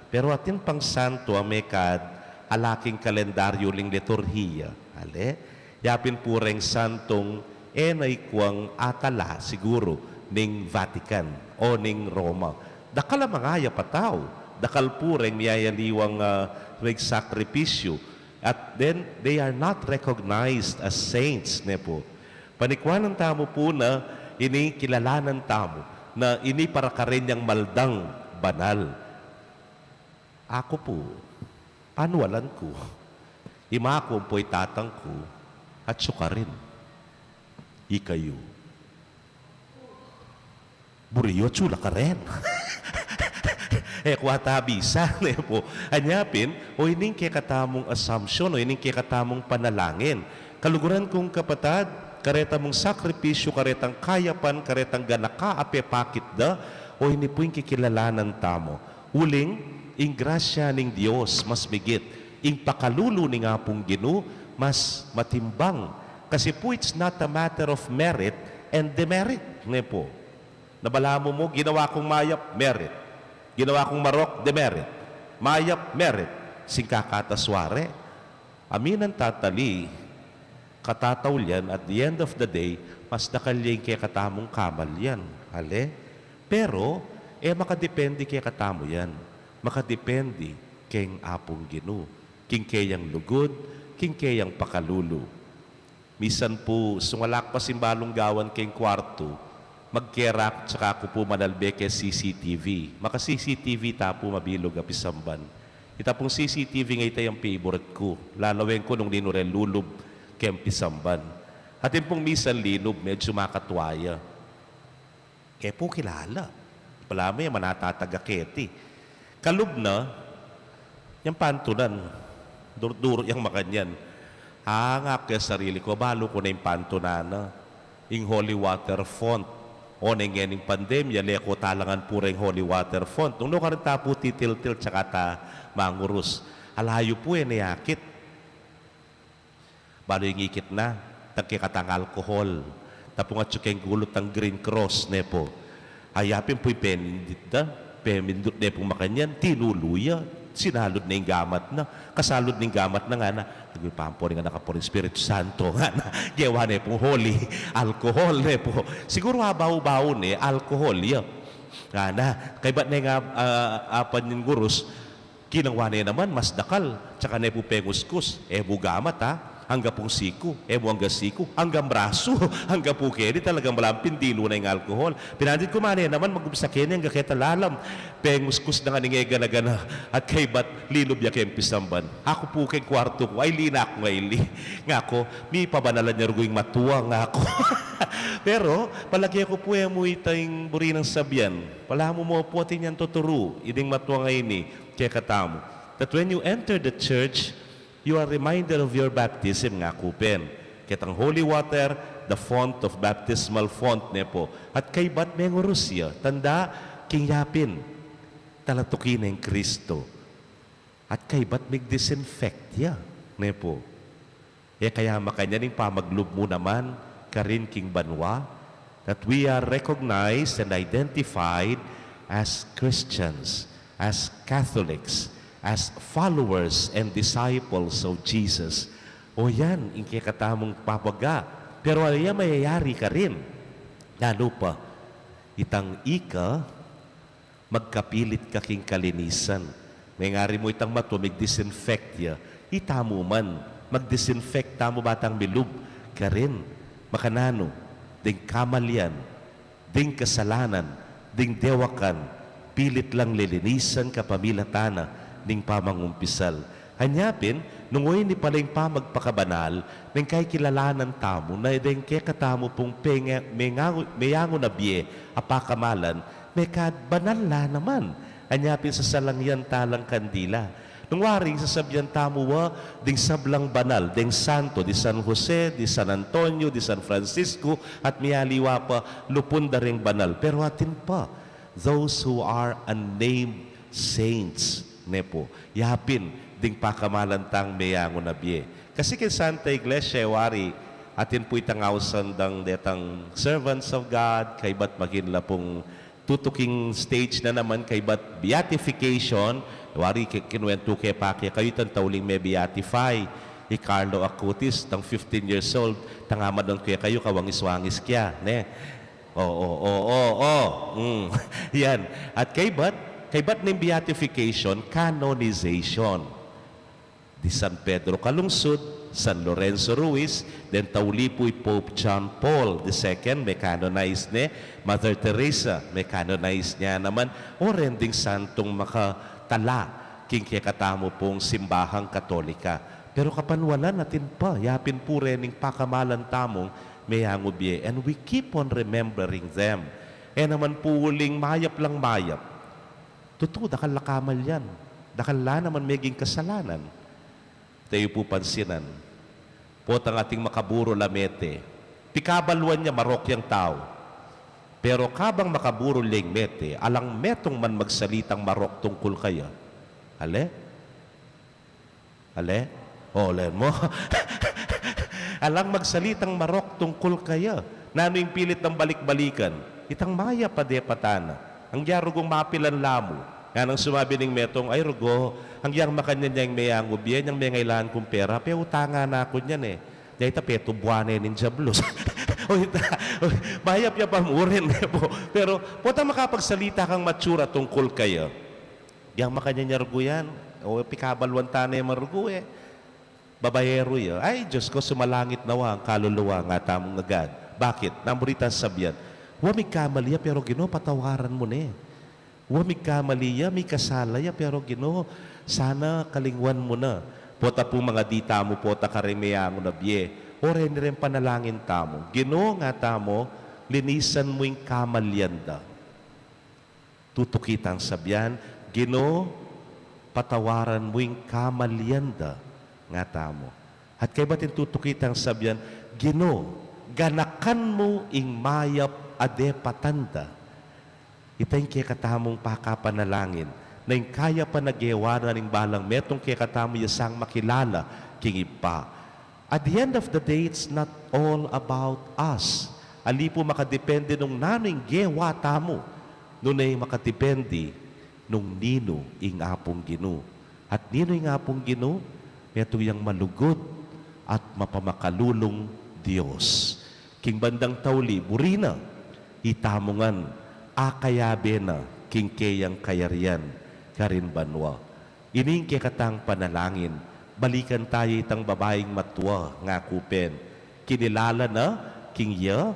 Pero atin pang santu a mekad ala king kalendaryo ning liturhiya. Ale, yapin pu reng santung e na ikuang atala siguru ning Vatican o ning Roma. Dakal a mangayap a tau, dakal pu reng miyayaliwang, ah, magsakripisyu, at then they are not recognized as saints, ne pu. Panikwanan tamu pu na ini kilalanan tamu na ini para karen yang maldang banal. Aku pu, panualan ku, ima ku ampo i tatang ku, atsu karin. Ikayu, buri yu atsu la karin. E ku ata bisa, ne pu. Anya pin, o ining kekatamung assumption, o ining kekatamung panalangin. Kaluguran kung kapatad, kareta mung sakripisyu, karetang kayapan, karetang ganaka a pepakit da, o ini pu ing kikilalanan tamu. Uling, ing grasya ning Dios mas migit, ing pakalulu ning Apung Ginu mas matimbang. Kasi pu, it's not a matter of merit and demerit, ne pu. Na balamu mu, ginawa kung mayap, merit. Ginawa kung marok, demerit. Mayap, merit. Singkakatas wari, aminan ta tali, katataulian, at the end of the day, mas dakal ya ing kekatamung kamalyan. Ale? Pero, e makadepende kekatamu yan. Makadepende keng Apung Ginu, king keyang lugud, king keyang pakalulu. Misan pu, sung ala ku pa simbalung gawan keng kwartu, magkerak, saka ku pu manalbe keng C C T V. Maka-C C T V ta pu, mabilug a pisamban. Ita pung C C T V nga ita yang favorite ku. Lalawen ku nung ninu reng lulub, keng pisamban. Atin pung misan linub, medyu makatwa ya. E pu kilala. Pala me, manatataga keti. Kalub na, yang pantunan, duru-duru yang makanyan. Ah, ngaku keng sarili ku, balu ku na ing pantunan na. Ing holy water font. O, neng ngening pandemya, leko talangan pu reng holy water font. Nung nukarin ta pu titiltil, tsaka ta mangurus. Ala yu pu, e ne akit. Balu ing ikit na, tang kekatang alcohol. Tapung atyu keng gulut tang Green Cross, ne pu. Ay, yapin pu ing pemindit da, pemindut ne pung makanyan, tinulu ya, sinalud ne ing gamat na, kasalud ne ing gamat na ngana, "Aguy pampo ning Anak, Apu, ring Espiritu Santo," ngana, gewa ne pung holy alcohol, ne pu. Siguru abau-bau ne, alcohol ya. Ngana, kaybat ne nga, ah, apan ning gurus, kinangwa ne naman, mas dakal, tsaka ne pu penguskus, e mu gamat, ha? Angga pung siku, e mu angga siku, anggang brasu, angga pu keni, talagang malampin dilu na ing alcohol. Pinandit ku mane naman, magumpisa keni angga keta lalam, penguskus na ngana ing e gana-gana, at kaybat linub ya keng pisamban. Aku pu keng kwartu ku, ay, linak nga ili. Ngaku, mipabanalan ya rugu ing matua, ngaku. Pero, palage ku pu e mu ita ing buri nang sabian. Pala mu mo pu atin yang tuturu, ining matua nga ini, kekatamu. That when you enter the church, you are reminded of your baptism, ngaku pen. Ketang holy water, the font of baptismal font, ne pu. At kaybat mengurus ya, tanda, king yapin, talatuki neng Kristo. At kaybat mig-disinfect ya, ne pu. E kaya makanyan ing pamaglub mu naman karin king banua, that we are recognized and identified as Christians, as Catholics, as followers and disciples of Jesus. O yan, ing kekatamung papaga. Pero ala ya mayayari karin? Nanu pa, itang ika, magkapilit ka king kalinisan. Mengari mu itang matua, mig-disinfect ya. Itamu man, mag-disinfect tamu ba tang milub karin. Makananu, ding kamalian, ding kasalanan, ding dewakan, pilit lang lilinisan kapamilatan na ning pamangumpisal. Anya pin, nung oyni pala ing pamagpakabanal, mengkakilalanan tamu na deng kekatamu pung penga-, mengangu-, meyangu na bie a pakamalan, mekad banal la naman. Anya pin sasalangyan ta lang kandila. Nung wari ing sasabian tamu wa, ding sablang banal, deng santo, di San Jose, di San Antonio, di San Francisco, at mialiwa pa, lupun da ring banal. Pero atin pa, those who are unnamed saints, ne pu. Yapin, ding pakamalan tang meyangu na bie. Kasi king Santa Iglesia, wari, atin pu itang ausan dang detang servants of God, kaybat maging la pung tutuking stage na naman kaybat beatification. Wari, ki-, kinuwentu ke pa kekayu itang tauling me-beatify. I Carlo Acutis, tang fifteen years old, tang amadon kekayu, kawangis-wangis kya, ne? O, o, o, o, o. Mm. Yan. At kaybat, kaybat ning beatification, canonization. Di San Pedro Calungsod, San Lorenzo Ruiz, deng tauli pu i Pope John Paul the second, me-canonize ne, Mother Teresa, me-canonize ne naman, o ren ding santung makatala king kekatamu pung simbahang Katolika. Pero kapanwalan atin pa, yapin pu rening pakamalan tamung meyangu bie, and we keep on remembering them. E naman pu uling mayap lang mayap. Tutu, dakal la kamalian, dakal la naman meging kasalanan. Te yu pu pansinan. Potang ating makaburul a mete, pikabaluan ya marok yang tau. Pero kabang makaburul ya ing mete, alang metung man magsalitang marok tungkul kaya. Ale? Ale? O, len mu. Alang magsalitang marok tungkul kaya. Nanu ing pilit nang balik-balikan? Itang mayap a depatan na. Anggia rugung mapilan la mu. Nganang sumabi ning metung, "Ay, rugo, anggiang makanyan ya ing meyangu bie, inyang mengailangan kung pera, peutangan na ku nyan e. Deta petubuan ne ning diablos." O ita, o, mayap ya pa mu rin, e pu. Pero, potang makapagsalita kang matsura tungkul kaya. Anggiang makanyan ya rugu yan, o pikabaluan ta ne man rugu e. Babaeru ya. Ay, Diyos ko, sumalangit na wa ang kaluluwa, ngana tamung agad. Bakit? Nanu mu ritang sabian? Wa migkamali ya, pero Ginu, patawaran mu ne. Wa migkamali ya, mikasala ya, pero Ginu, sana kalingwan mu na. Pota pung mangadi tamu pota karing meangu na bie, o reni reng panalangin tamu. Ginu, ngatamu, linisan mu ing kamalian da. Tutuki tang sabian, Ginu, patawaran mu ing kamalian da, ngatamu. At kaybat ing tutuki tang sabian, Ginu, ganakan mu ing mayap a depatan da. Ita ing kekatamung pakapanalangin, na ing kaya pa na gewa na ning balang metung kekatamu ya sang makilala king Ibpa. At the end of the day, it's not all about us. Ali pu makadepende nung nanu ing gewa tamu, nune makadepende nung ninu ing Apung Ginu. At ninu ing Apung Ginu? Metung yang malugud at mapamakalulung Dios. King bandang tauli, buri na, itamu ngan, akayabe na king keyang kayarian karin banua. Ini ing kekatang panalangin, balikan taya itang babaing matua, ngaku pin, kinilala na king ya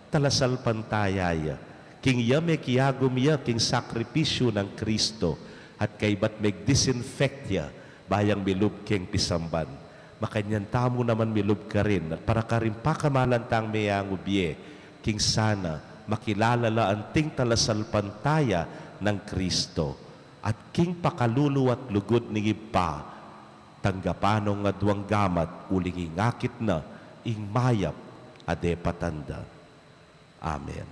talasalpantaya ya, king ya mekiagum ya king sakripisyu nang Kristo, at kaybat megdisinfect ya ba yang milub keng pisamban. Makanyan tamu naman milub karin, at para karing pakamalan tang meangu bie, king sana makilala la anting talasalpantaya nang Kristo, at king pakalulu at lugud ning Ibpa, tanggapan no ing aduang gamat uling ing akit na ing mayap a depatan da. Amen.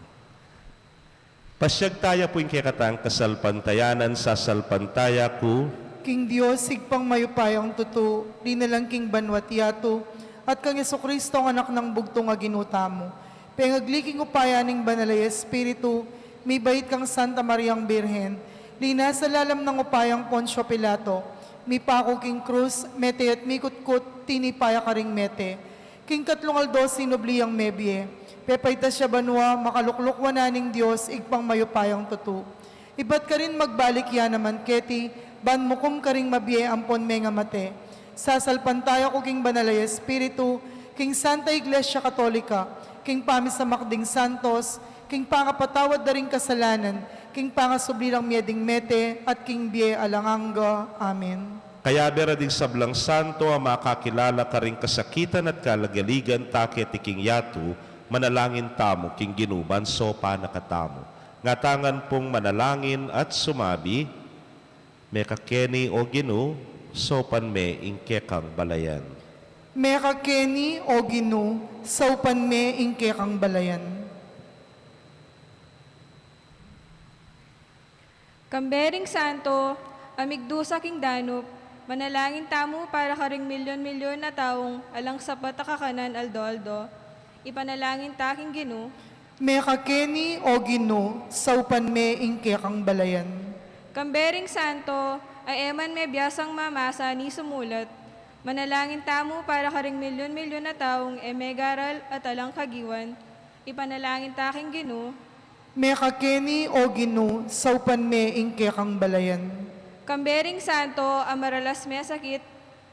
Pasiag taya pu ing kekatang kasalpantayanan, sasalpantaya ku king Dios, Ibpang mayupayang tutu, linalang king banua't yatu, at kang Jesucristo, ang Anak nang bugtung a Ginu tamu. Pengagli king upaya ning Banal a Espiritu, mibait kang Santa Mariang Birhen, linasa lalam nang upayang Poncio Pilato, mipaku king krus, mete at mikutkut, tinipa ya karing mete. King katlung aldo sinubli yang mebie, pepaitas ya banua, makalukluk wanan ning Dios, Ibpang mayupayang tutu. Ibat karin magbalik ya naman keti, ban mukum karing mabie ampon mengamate. Sasalpantaya ku king Banal a Espiritu, king Santa Iglesia Katolika, king pamisamak ding santos, king pangapatawad da ring kasalanan, king pangasubli rang mie ding mete, at king bie alang angga. Amen. Kayabe ra ding sablang santo a makakilala karing kasakitan at kalagaligan ta keti king yatu, manalangin tamu king Ginu ban saupan na katamu. Ngata ngan pung manalangin at sumabi, Mekakeni, O Ginu, saupan me ing kekang balayan. Mekakeni, O Ginu, saupan me ing kekang balayan. Kambe ring santo a migdusa king danup, manalangin tamu para karing milyon-milyon a taung alang sapat a kakanan aldo-aldo. Ipanalangin ta king Ginu. Mekakeni, O Ginu, saupan me ing kekang balayan. Kambe ring santo a e man mebiasang mamasa ni sumulat, manalangin tamu para karing milyon-milyon a taung e megaral at alang kagiwan. Ipanalangin ta king Ginu. Mekakeni, O Ginu, saupan me ing kekang balayan. Kambe ring santo a maralas mesakit,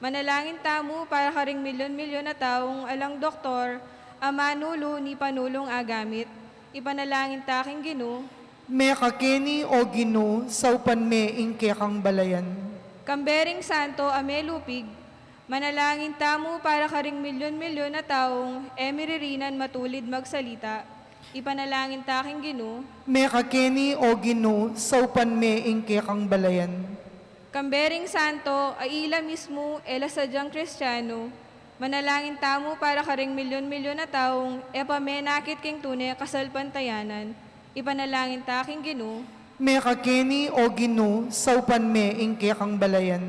manalangin tamu para karing milyon-milyon a taung alang doktor a manulu ni panulung agamit. Ipanalangin ta king Ginu. Mekakeni, O Ginu, saupan me ing kekang balayan. Kambe ring santo a melupig, manalangin tamu para karing milyon-milyon a taung e miririnan matulid magsalita. Ipanalangin ta king Ginu. Mekakeni, O Ginu, saupan me ing kekang balayan. Kambe ring santo a ila mismu e la sadyang Kristiano, manalangin tamu para karing milyon-milyon a taung e pa menakit king tune kasalpantayanan. Ipanalangin ta king Ginu. Mekakeni, O Ginu, saupan me ing kekang balayan.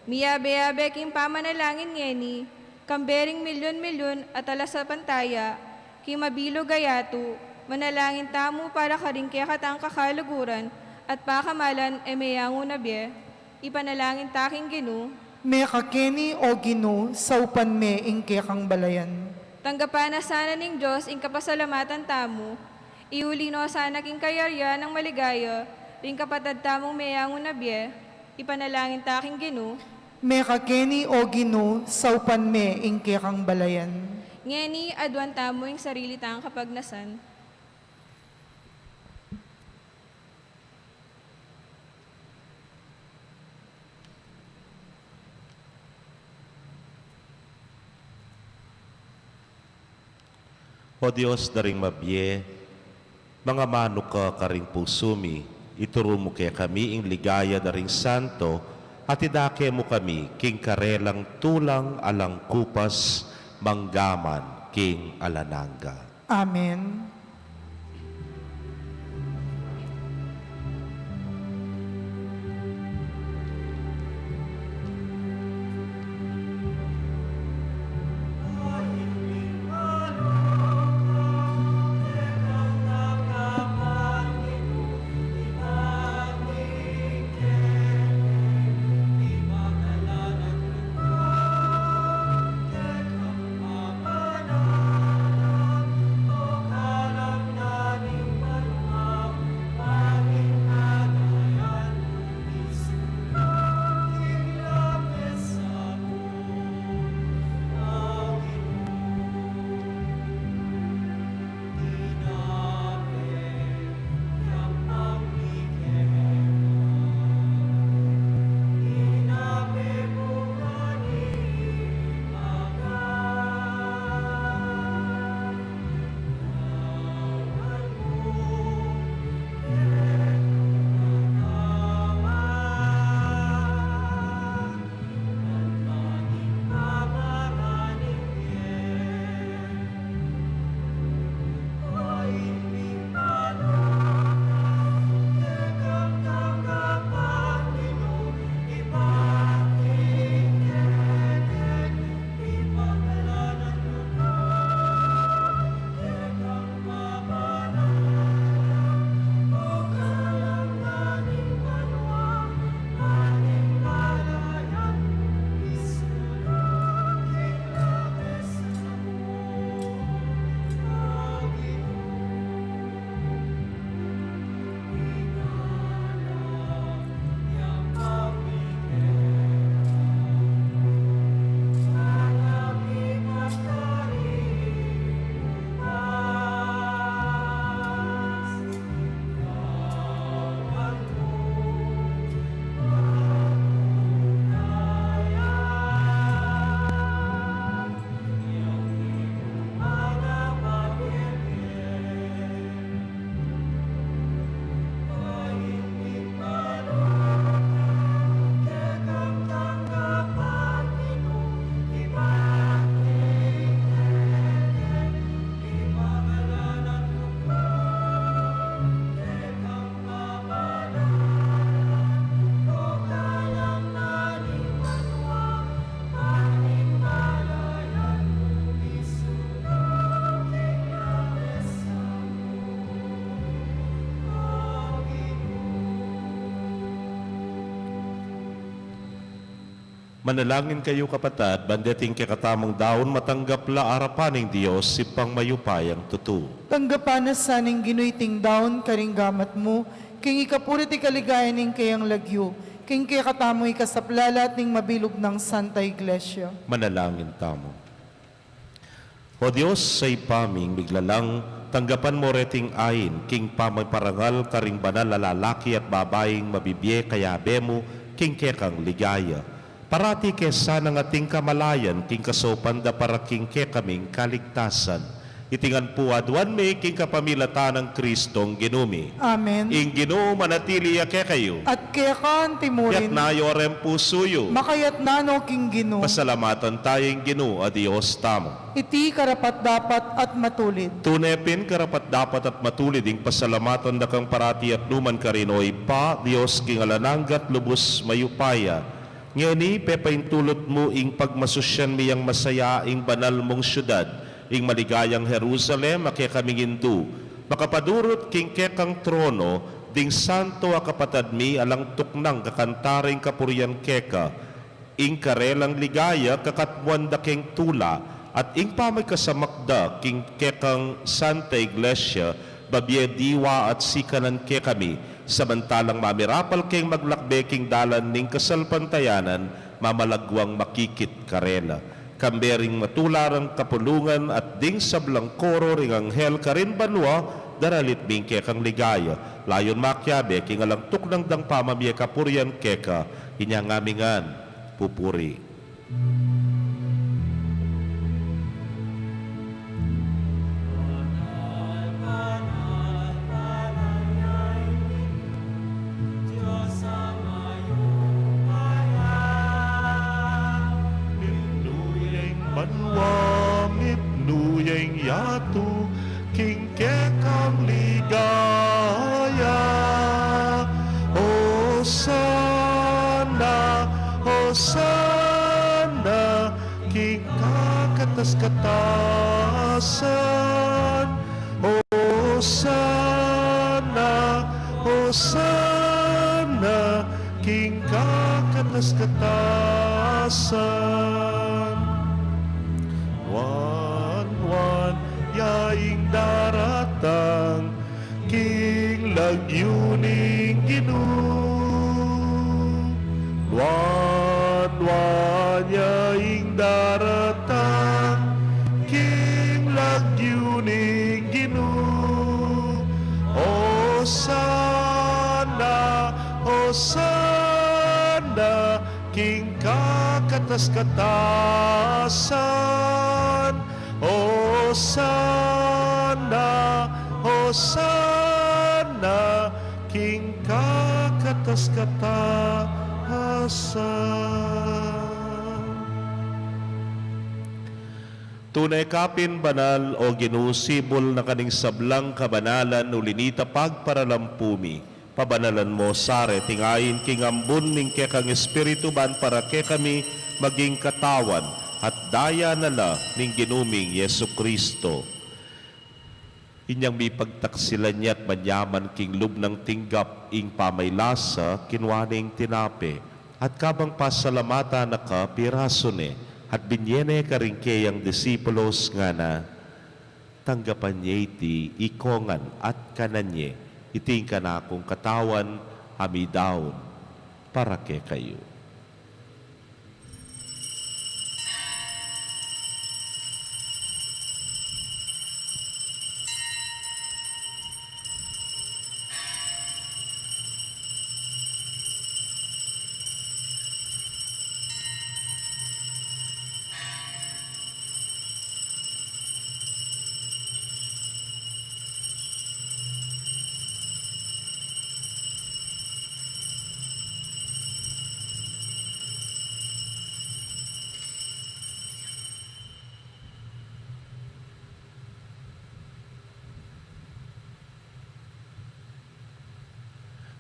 Miyabe-yabe king pamanalangin ngeni, kambe ring milyon-milyon a talasalpantaya, king mabilug a yatu, manalangin tamu para karing kekatang kakaluguran at pakamalan e meyangu na bie. Ipanalangin ta king Ginu. Mekakeni, O Ginu, saupan me ing kekang balayan. Tanggapan na sana ning Dios ing kapasalamatan tamu, iuli no sana king kayarian nang maligaya ring kapatad tamung meyangu na bie. Ipanalangin ta king Ginu. Mekakeni, O Ginu, saupan me ing kekang balayan. Ngeni, aduan tamu ing sarili tang kapagnasan. O Dios da ring mabie, mangamanu ka karing pusu mi, ituru mu kekami ing ligaya da ring santo, at idake mu kami king karelang tulang alang kupas manggaman king alang angga. Amen. Manalangin kayu, kapatad, ban deting kekatamung daun matanggap la arapan ning Dios, Ibpang mayupayang tutu. Tanggapan na sa ning Ginu iting daun karing gamat mu, king ikapuri at ikaligaya ning keyang lagyu, king kekatamung ikasaplalat ning mabilug nang Santa Iglesia. Manalangin tamu. O Dios, a Ibpa ming miglalang, tanggapan mu reting ain king pamaparangal karing banal a lalaki at babaing mabibie kayabe mu king kekang ligaya. Parati ke sanang ating kamalayan king kasaupan da para king kekaming kaligtasan. Iti ngan pu aduan mi king kapamilatan nang Kristong Ginu mi. Amen. Ing Ginu manatili ya kekayu. At keka antimurin. Itas yu reng pusu yu. Makatas no king Ginu. Pasalamatan tamu ing Ginu a Dios tamu. Iti karapat-dapat at matulid. Tune pin karapat-dapat at matulid ing pasalamatan da kang parati at nukarin man, O Ibpa, Dios king alang angga at lubus mayupaya. Ngeni pepaintulut mu ing pagmasusyan mi yang masaya ing banal mung siudad, ing maligayang Jerusalem, a kekaming indu, makapadurut king kekang trono ding santo a kapatad mi alang tuknang kakanta ring kapurian keka, ing karelang ligaya kakatmuan da keng tula, at ing pamikasamak da king kekang Santa Iglesia, babie diwa at sikanan kekami, samantalang mamirapal keng maglakbe king dalan ning kasalpantayanan, mamalaguang makikit karela. Kambe ring matula rang kapulungan at ding sablang koro ring anghel karin banua, daralit mi ing kekang ligaya, layun makiabe king alang tuknang dang pamamie kapurian keka, inya ngami ngan pupuri. tu king kekang ligaya. Hosanna, Hosanna, king kakatas-katasan. Hosanna, Hosanna, king kakatas-katasan. Nuan-nuan ya ing daratang king lagyu ning Ginu. Nuan-nuan ya ing daratang king lagyu ning Ginu. Hosanna, Hosanna, king kakatas-katasan. Hosanna, Hosanna, king kakatas-katasan. Tune ka pin banal, O Ginu, sibul na ka ning sablang kabanalan, uli nita pagparalampu mi. Pabanalan mo sa reting ain king ambun ning kekang Espiritu, ban para kekami maging katawan at daya na la ning Ginu ming Jesucristo. Inyang mipagtaksilan ya at manyaman king lub nang tinggap ing pamaylasa, kinua ne ing tinape, at kabang pasalamatan na ka, pirasu ne, at binye ne karing keyang disipulos, ngana: Tanggapan ye iti ikongan at kanan ye, iti ing kanakung katawan a midaun para kekayu.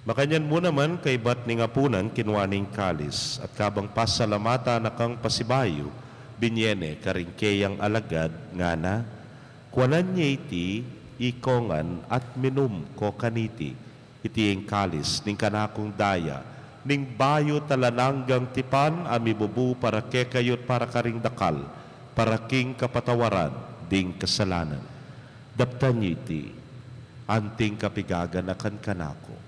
Makanyan mu naman, kaybat ning apunan, kinua ne ing kalis, at kabang pasalamatan na kang pasibayu, binye ne karing keyang alagad, ngana: Kuanan ye iti ikongan at minum ko kaniti, iti ing kalis ning kanakung daya, ning bayu't alang anggang tipan, a mibubu para kekayu at para karing dakal, para king kapatawaran ding kasalanan. Daptan ye iti anting kapigaganakan kanaku.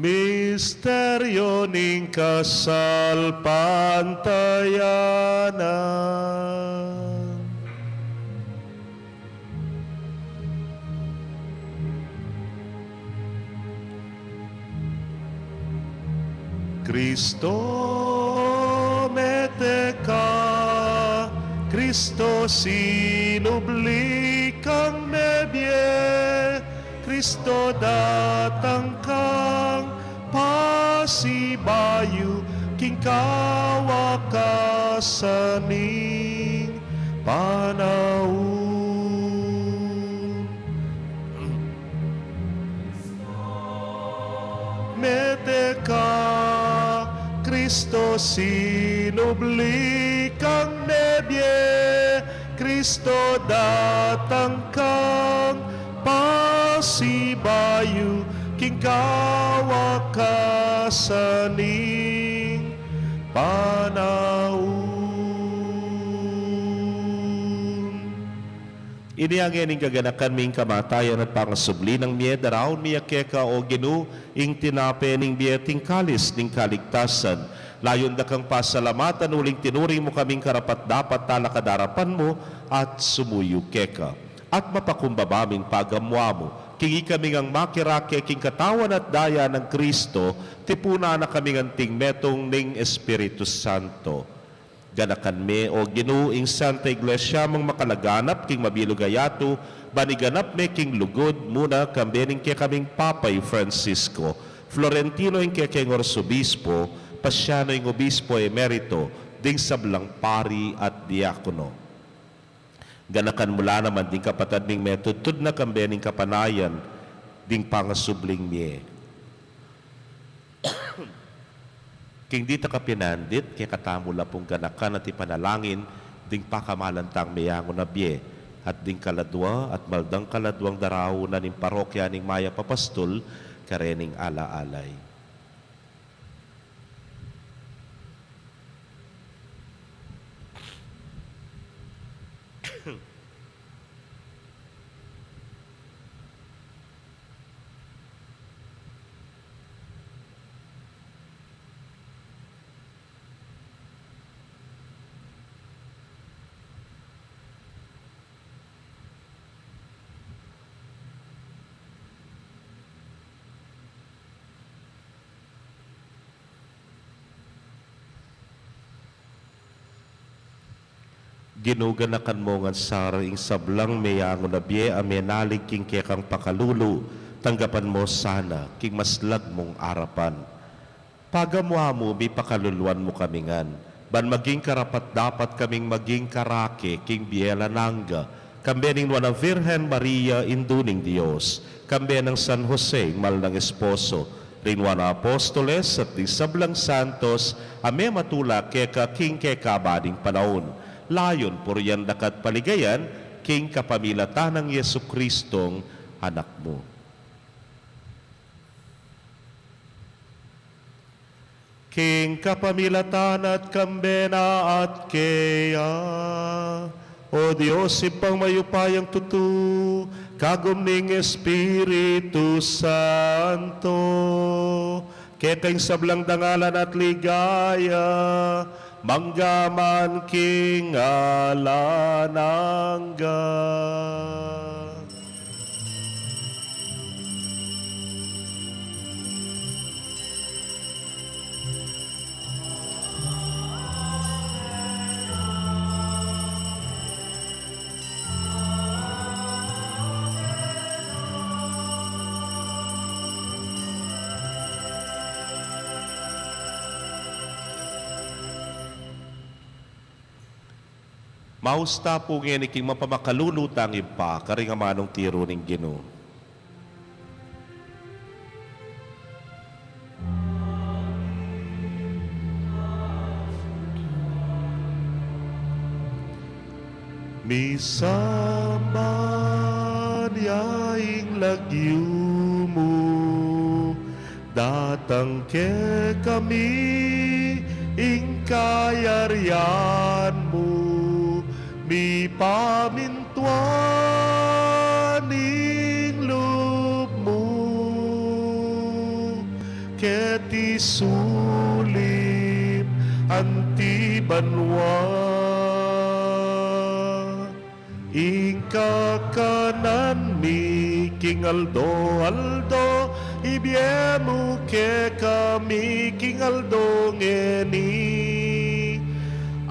Misteryo ning kasalpantayanan. Kristo, mete ka. Kristo, sinubli kang mebie. Kristo, datang kang pasibayu king kawakasan ning panaun. Mete ka. Kristo, sinubli kang mebie. Kristo, datang kang pasibayu king kawakasan ning panaun. Inya ngeni king gaganakan mi ing kamatayan at pangasubli nang mie, daraun mi keka, O Ginu, ing tinape ning bie at ing kalis ning kaligtasan. Layun da kang pasalamatan uling tinuring mu kaming karapat-dapat talakad king arapan mu at sumuyu keka. At mapakumbaba ming pagamu-amu, king ikami ngang makirake king katawan at daya nang Kristo, tipunan na kaming anting metung ning Espiritu Santo. Ganakan me, O Ginu, ing Santa Iglesia mung makalaganap king mabilug a yatu, ban iganap me king lugud mu na kambe ning kekaming Papa i Francisco, Florentino ing kekeng Arsobispo, Paciano ing Obispo Emerito, ding sablang pari at diakono. Ganakan mu la naman ding kapatad ming metudtud na kambe ning kapanayan ding pangasubling mie. King dita kapinandit, kekatamu la pung ganakan at ipanalangin ding pakamalan tang meyangu na bie, at ding kaladua at maldang kaladuang daraun na ning parokya ning Mayap a Pastul karening ala-alay. Ginu, ganakan mu ngan sa ring sablang meyangu na bie a menalig king kekang pakalulu, tanggapan mu sana king maslag mung arapan. Pagamu-amu mi, pakaluluan mu kami ngan, ban maging karapat-dapat kaming maging karake king bie alang angga, kambe ning Nuan a Virgen Maria, Indu ning Dios, kambe nang San Jose, ing mal nang esposo, ring Nuan a Apostoles, at ding sablang santos a mematula keka king kekaba ning panaun. Layun purian da ka at paligayan, king kapamilatan nang Jesucristong Anak mu. King kapamilatan na at kambe na at keya, O Dios, Ibpang mayupayang tutu, kagum ning Espiritu Santo, keka ing sablang dangalan at ligaya, mangga man king alang angga. Maus ta pu ngeni king mapamakalulu tang Ibpa, karing amanung tiru ning Ginu. Misamban ya ing lagyu mu, datang kekami ing kayarian mu, mipamintuan ing lub mu keti sulip anti banua. Ing kakanan mi king aldo-aldo, ibie mu kekami king aldo ngeni,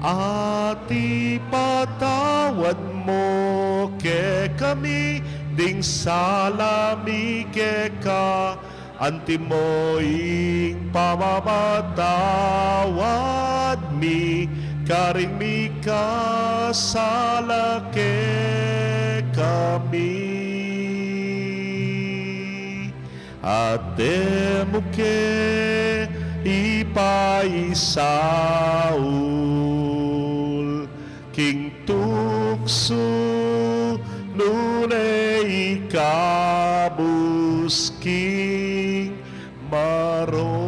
at ipatawad mu kekami ding sala mi keka, anti mo ing pamamatawad mi karing mikasala kekami. At e mu ke ipaisaul king tuksu, nune ikabus king marok.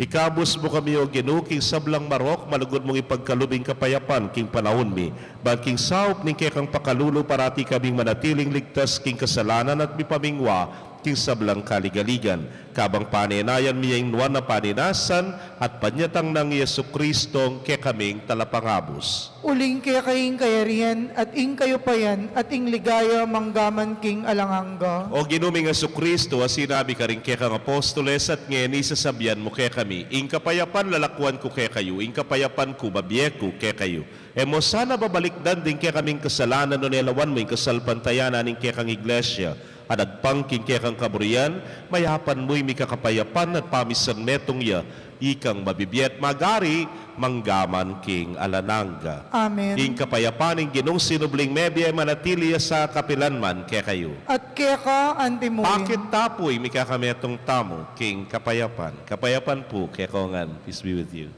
Ikabus mu kami, O Ginu, king sablang marok, malugud mung ipagkalub ing kapayapan king panaun mi, ban king saup ning kekang pakalulu parati kaming manatiling ligtas king kasalanan at mipamingwa king sablang kaligaligan. Kabang panenayan mi ya ing nuan a paninasan at panyatang nang Jesucristo, kekaming talapangabus. Uling keka ing kayarian, at ing kayupayan, at ing ligaya, manggaman king alang angga. O Ginu ming Jesucristo, a sinabi karing kekang apostoles, at ngeni sasabian mu kekami, ing kapayapan lalakuan ku kekayu, ing kapayapan ku babie ku kekayu. E mu sana babalikdan ding kekaming kasalanan, nune lawan mu ing kasalpantayanan ning kekang Iglesia, a nagpang king kekang kaburian, mayapan mu ing mikakapayapan at pamisan metung ya, ikang mabibie at magari, manggaman king alang angga. Amen. Ing kapayapan ning Ginung sinubling mebie manatili ya sa kapilan man kekayu. At keka antimurin. Pakit ta pu ing mikakametung tamu king kapayapan. Kapayapan pu kekongan. Peace be with you.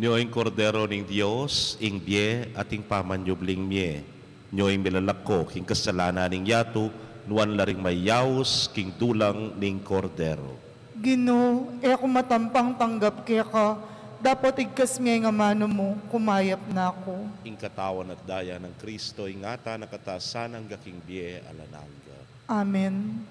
Nyo ing Kordero ning Dios, ing bie at ing pamanyubling mie. Nyo ing milalako king kasalanan ning yatu, nuan la ring mayaus king dulang ning Kordero. Ginu, e ku matampang tanggap keka, dapot igkas me ing amanu mu, kumayap na ku. Ing katawan at daya nang Kristo, ingatan na katasan angga king bie alang angga. Amen.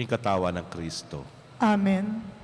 Ing katawan nang Kristo. Amen.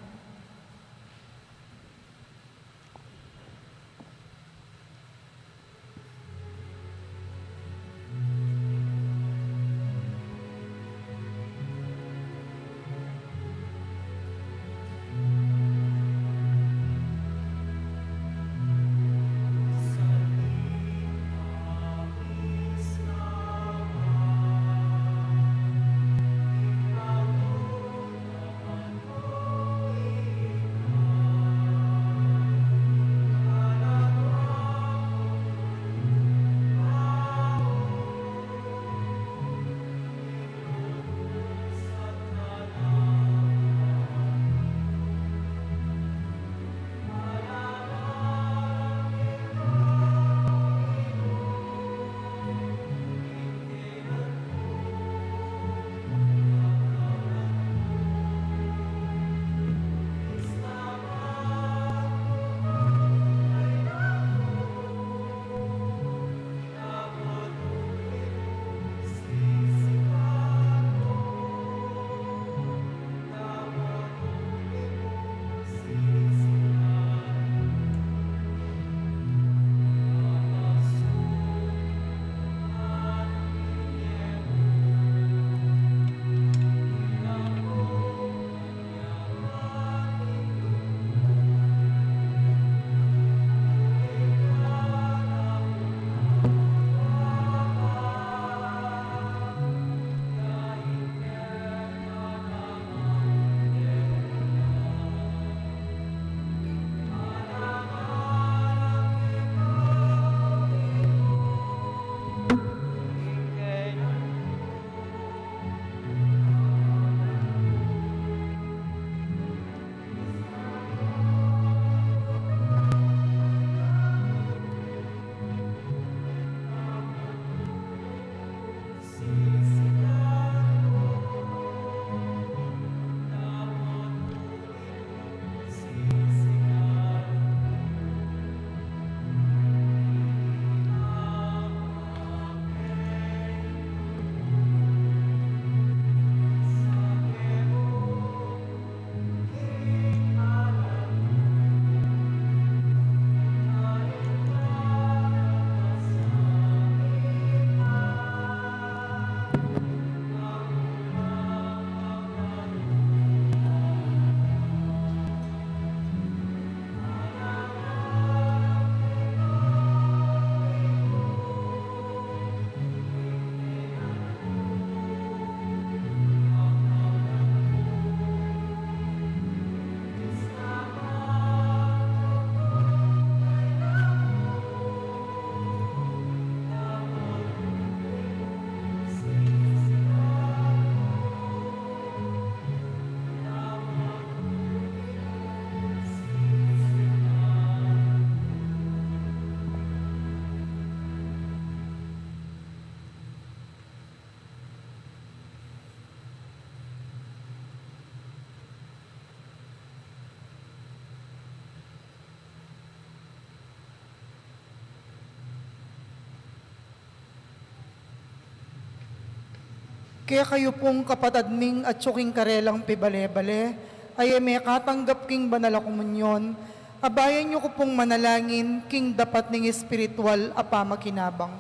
Kekayu pung kapatad ming atyu king karelang pibale-bale, a e mekatanggap king banal a komunyon, abayan yu ku pung manalangin king dapat ning espiritual a pamakinabang.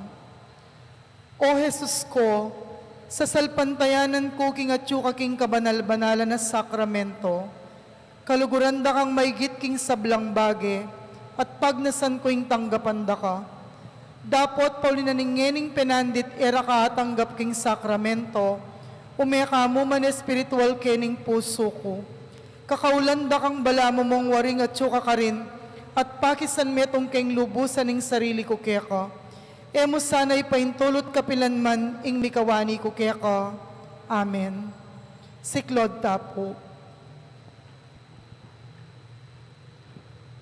O Jesus ko, sasalpantayanan ku king atyu ka king kabanal-banalan a sakramento, kaluguran da kang maigit king sablang bage, at pagnasan ku ing tanggapan da ka. Dapot pauli na ning ngening penandit e ra ka atanggap king sakramento, ume ka mu man espiritual kening pusu ku. Kakaulan da kang balamu mung waring atyu ka karin, at pakisan metung keng lubusan ing sarili ku keka. E mu sana ipaintulut kapilan man ing mikawani ku keka. Amen. Siklaud ta pu.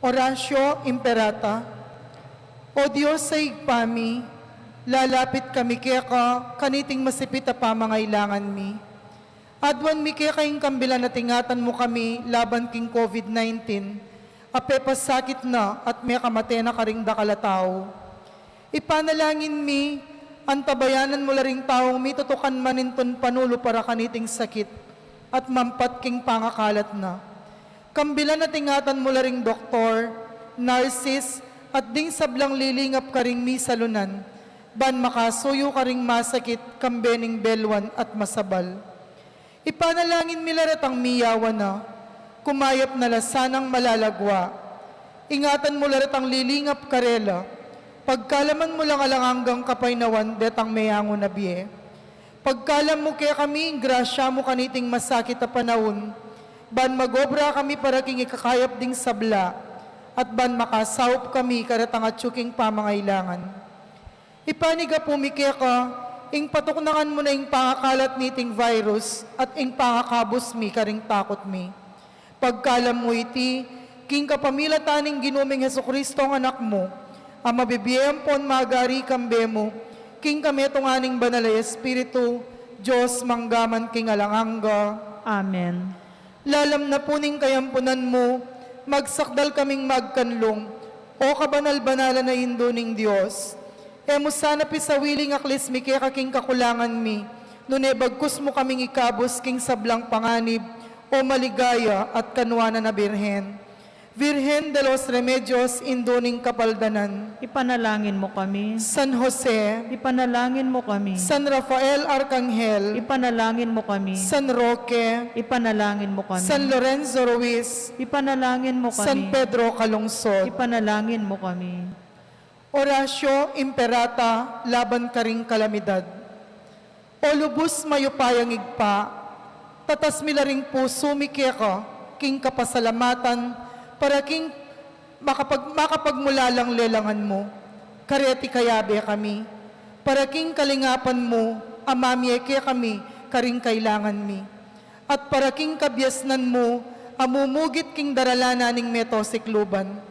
Oratio Imperata. O Dios a Ibpa mi, lalapit kami keka kaniting masipit a pamangailangan mi. Aduan mi keka ing kambilan a tingatan mu kami laban king COVID nineteen, a pepasakit na at mekamate na karing dakal a tau. Ipanalangin mi, antabayanan mu la ring taung mitutukan manintun panulu para kaniting sakit at mampat king pangakalat na. Kambilan a tingatan mu la ring doktor, nurses, at ding sablang lilingap karing misalunan, ban makasuyu karing masakit kambe ning belwan at masabal. Ipanalangin mi la retang miyawan na, kumayap na la sanang malalagwa. Ingatan mu la retang lilingap karela, pagkaluban mu lang alang anggang kapaynawan detang meyangu na bie. Pagkaluban mu kekami ing grasya mu kaniting masakit a panaun, ban magobra kami para king ikakayap ding sabla, at ban makasaup kami karetang atyu king pamangailangan. Ipanigapu mi keka, ing patuknangan mu na ing pangakalat niting virus at ing pangakabus mi karing takut mi. Pagkaluban mu iti, king kapamilatan ning Ginu ming Jesucristo a Anak mu, a mabibie ampon magari kambe mu, king kametungan ning Banal a Espiritu, Dios mangga man king alang angga. Amen. Lalam na pu ning kayampunan mu, magsakdal kaming magkanlung, o kabanal-banalan a Indu ning Dios. E mu sana pisawili ing aklis mi keka king kakulangan mi, nune bagkus mu kaming ikabus king sablang panganib, o maligaya at kanuanan a Birhen. Virgen de los Remedios, Indu ning Kapaldanan. Ipanalangin mu kami. San Jose. Ipanalangin mu kami. San Rafael Arkanghel. Ipanalangin mu kami. San Roque. Ipanalangin mu kami. San Lorenzo Ruiz. Ipanalangin mu kami. San Pedro Calungsod. Ipanalangin mu kami. Oratio Imperata laban karing kalamidad. O lubus mayupayang Ibpa, tatas mi la ring pusu mi keka king kapasalamatan para king makapag-, makapagmulalang lelangan mu. Kareti kayabe kami, para king kalingapan mu a mamie kekami karing kailangan mi, at para king kabiasnan mu a mumugit king daralanan ning meto sikluban.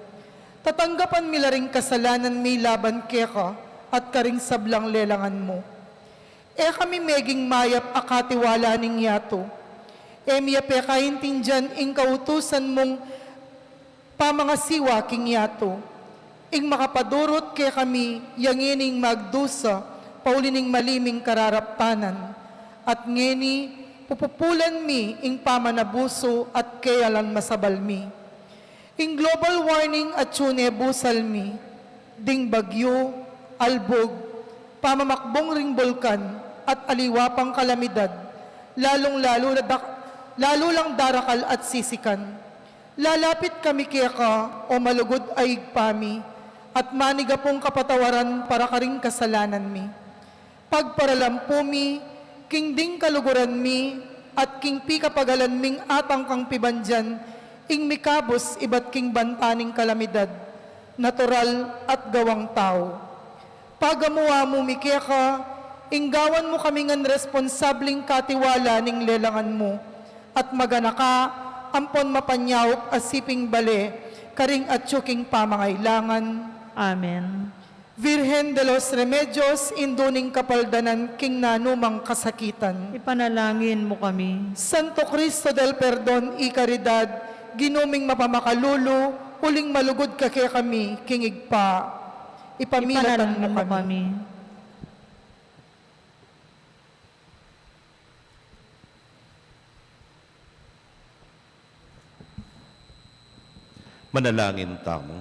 Tatanggapan mi la ring kasalanan mi laban keka at karing sablang lelangan mu. E kami meging mayap a katiwala ning yatu. E mi ya pekaintindian ing kautusan mung pamangasiwa king yatu. Ing makapadurut kekami, ya ngeni ing magdusa, pauli ning mali ming kararapanan. At ngeni, pupupulan mi ing pamanabusu at kealan masabal mi. Ing global warning atyu ne busal mi, ding bagyu, albug, pamamakbung ring bulkan, at aliwa pang kalamidad, lalung-lalu la dak-, lalu lang darakal at sisikan. Lalapit kami keka, o malugud a Ibpa mi, at manigapung kapatawaran para karing kasalanan mi. Pagparalan pu mi, king ding kaluguran mi, at king pikapagalan ming atang kang pibandian, ing mikabus ibat king banta ning kalamidad, natural at gawang tau. Pagamuan mu mi keka, ing gawan mu kami ngan responsabling katiwala ning lelangan mu, at maganaka, ampon mapanyaup a siping bale, karing atyu king pamangailangan. Amen. Virgen de los Remedios, Indu ning Kapaldanan king nanumang kasakitan. Ipanalangin mu kami. Santo Cristo del Perdon y Caridad, Ginu ming mapamakalulu, uling malugud ka kekami king Ibpa. Ipamilatan mu kami. Ipanalangin mu kami. Manalangin tamu.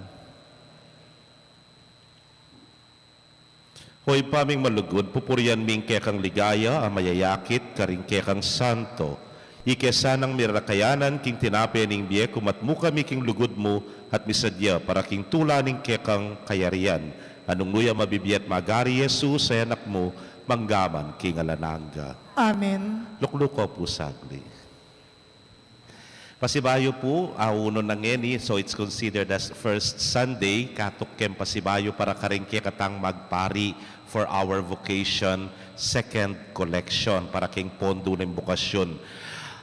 O Ibpa ming malugud, pupurian mi ing kekang ligaya a mayayakit karing kekang santo. Ike sanang mirakayanan king tinape ning bie, kumat mu kami king lugud mu at misadya para king tula ning kekang kayarian. A nung nu ya mabibie at magari, Jesus, a Anak mu, mangga man king alang angga. Amen. Lukluk ko pu sagli. Pasibayu pu, a, unu na ngeni, so it's considered as first Sunday, katuk keng pasibayu para karing kekatang magpari for our vocation, second collection, para keng pondu ning bokasyon.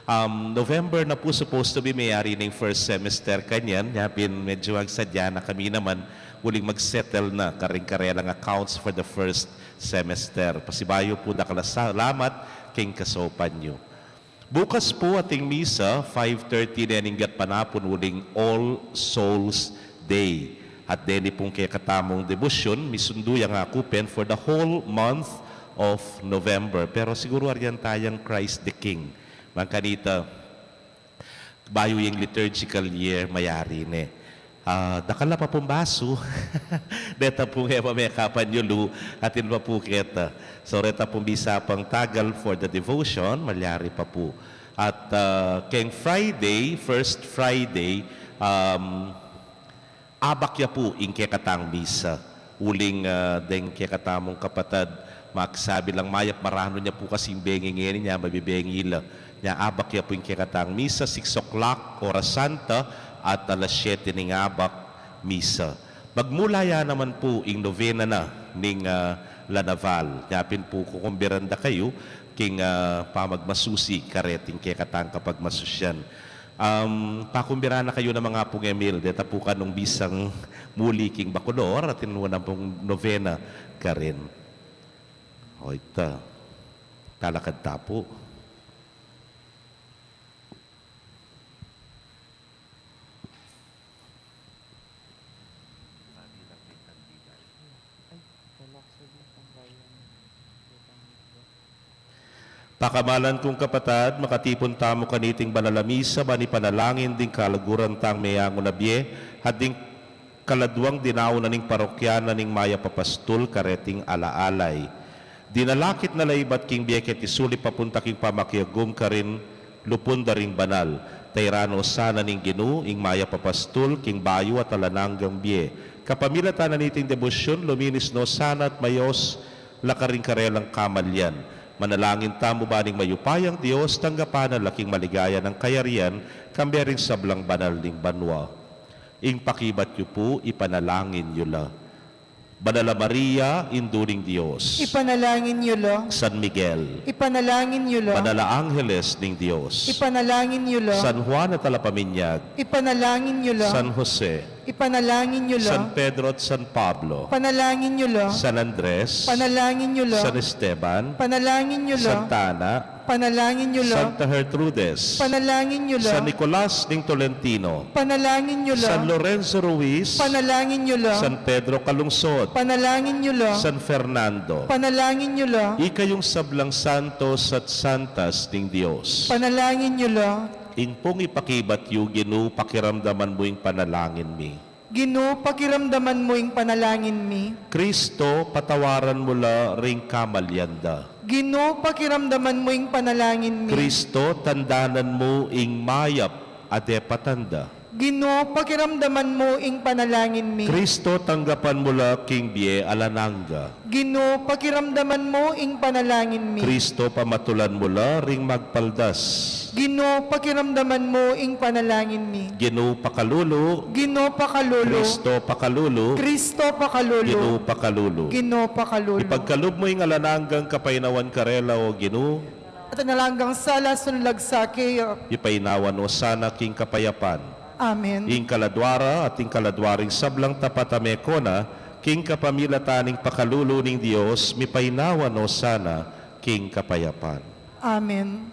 Um, November na pu supposed to be mayari ning first semester kanyan, nya pin medyo agsadya na kami naman, uling mag-settle na karing karelang accounts for the first semester. Pasibayu pu, dakal a salamat keng kasaupan yu. Bukas pu ating misa, five thirty neng gatpanapun uling All Souls Day. At deni pung kekatamung debosyon, misundu yang akupen for the whole month of November. Pero siguru aryan tayang Christ the King. Bang kanita, bayu yang liturgical year, mayari ne. Ah, dakal la pa pung basu. Deta pung e pa mekapan yu lu, atin pa pu keta. So, reta pung bisa pang tagal for the devotion, malyari pa pu. At, ah, keng Friday, first Friday, um, abak ya pu ing kekatang misa. Uling, ah, deng kekatamung kapatad, magsabi lang mayap, maranu nya pu kasing bengi ngeni, nya mabibengi la. Nya abak ya pu ing kekatang misa, six o'clock, oras santa, at alas siyete ning abak, misa. Magmula ya naman pu ing novena na ning, ah, La Naval. Nya pin pu kukumbiran da kayu king, ah, pamagmasusi kareting kekatang kapagmasusyan. Um, pakumbira na kayu na, Apung Emil, deta pu kanung bisang muli king Bacolor, atin na pung novena karin. O ita, talakad ta pu. Pakamalan kung kapatad, makatipun tamu kaniting banal a misa, ban ipanalangin ding kaluguran tang meangu na bie, at ding kaladwang dinaun na ning parokya na ning Mayap a Pastul kareting alaalay. Dinalakit na la ibat king bie keti sulip papunta king pamakiagum karin lupun da ring banal. Tairan no sana ning Ginu ing Mayap a Pastul king bayu at alang anggang bie. Kapamilatan na niting debosyun, luminis no sana at mayos la karing karelang kamalian. Manalangin tamu ban ing mayupayang Dios tanggapan na la king maligaya nang kayarian, kambe ring sablang banal ning banua. Ing pakibat yu pu, ipanalangin yu la. Banal a Maria, Indu ning Dios. Ipanalangin yu la. San Miguel. Ipanalangin yu la. Banal a Angeles ning Dios. Ipanalangin yu la. San Juan a Talapaminyag. Ipanalangin yu la. San Jose. Ipanalangin yu la. San Pedro at San Pablo. Panalangin yu la. San Andres. Panalangin yu la. San Esteban. Panalangin yu la. Santa Ana. Panalangin yu la. Santa Gertrudes. Panalangin yu la. San Nicolas ning Tolentino. Panalangin yu la. San Lorenzo Ruiz. Panalangin yu la. San Pedro Calungsod. Panalangin yu la. San Fernando. Panalangin yu la. Ikayung sablang santos at santas ning Dios. Panalangin yu la. Ing pung ipakibat yu, Ginu, pakiramdaman mu ing panalangin mi. Ginu, pakiramdaman mu ing panalangin mi. Kristo, patawaran mu la ring kamalian da. Ginu, pakiramdaman mu ing panalangin mi. Kristo, tandanan mu ing mayap a depatan da. Ginu, pakiramdaman mu ing panalangin mi. Kristo, tanggapan mu la king bie alang angga. Ginu, pakiramdaman mu ing panalangin mi. Kristo, pamatulan mu la ring magpaldas. Ginu, pakiramdaman mu ing panalangin mi. Ginu, pakalulu. Ginu, pakalulu. Kristo, pakalulu. Kristo, pakalulu. Ginu, pakalulu. Ginu, pakalulu. Ipagkalub mu ing alang anggang kapaynawan karela, O Ginu. At ing alang anggang sala sunlag sa keya. Ipaynawan no sana king kapayapan. Amen. Ing kaladwa ra at ing kaladwa ring sablang tapat a mekona, king kapamilatan ning pakalulu ning Dios, mipaynawan no sana king kapayapan. Amen.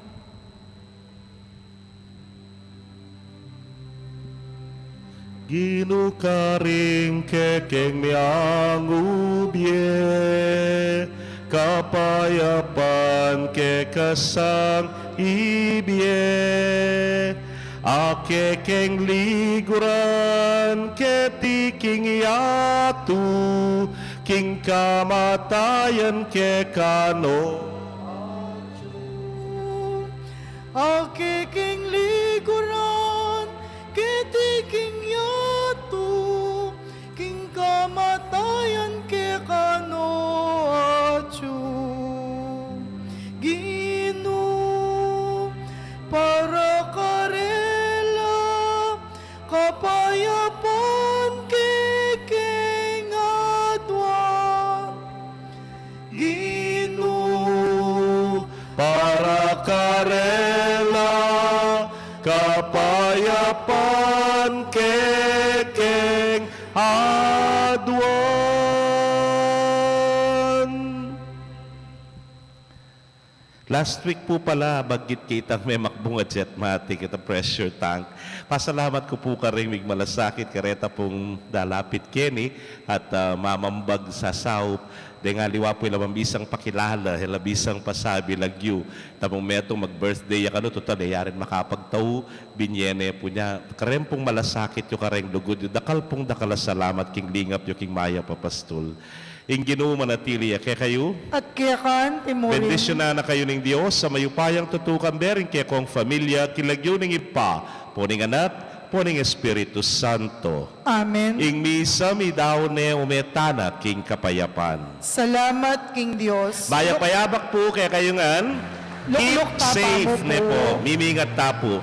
Ginu, karing kekeng meangu bie, kapayapan keka sang ibie, A kekeng liguran keti king yatu, king kamatayan kekanu. A kekeng liguran keti king yatu, king kamatayan kekanu atyu. Ginu, para karela kapayapan kekeng adwan. Ginu, para karela kapayapan kekeng adwan. Last week pu pala, bagit kitang memakbung a jetmatic at a pressure tank. Pasalamat ku pu karing migmalasakit, kareta pung dalapit keni at, ah, mamambag sasaup. Deng aliwa pu e la man bisang pakilala, e la bisang pasabi lagyu. Tamung metung mag-birthday ya kanu, tutal e ya rin makapagtau, binye ne pu nya. Kareng pung malasakit yu, kareng lugud yu, dakal pung dakal a salamat king lingap yu king mayap a pastul. Ing Ginu manatili ya kekayu. At keka naman. Bendisyunan na kayu ning Dios a mayupayang tutukan, bering kekong familia, king lagyu ning Ibpa, ampo ning Anak, ampo ning Espiritu Santo. Amen. Ing misa midaun ne, ume tana king kapayapan. Salamat king Dios. Mayap a yabak pu kekayu ngan. Lukluk ta pu. Keep safe ne pu. Mimingat ta pu.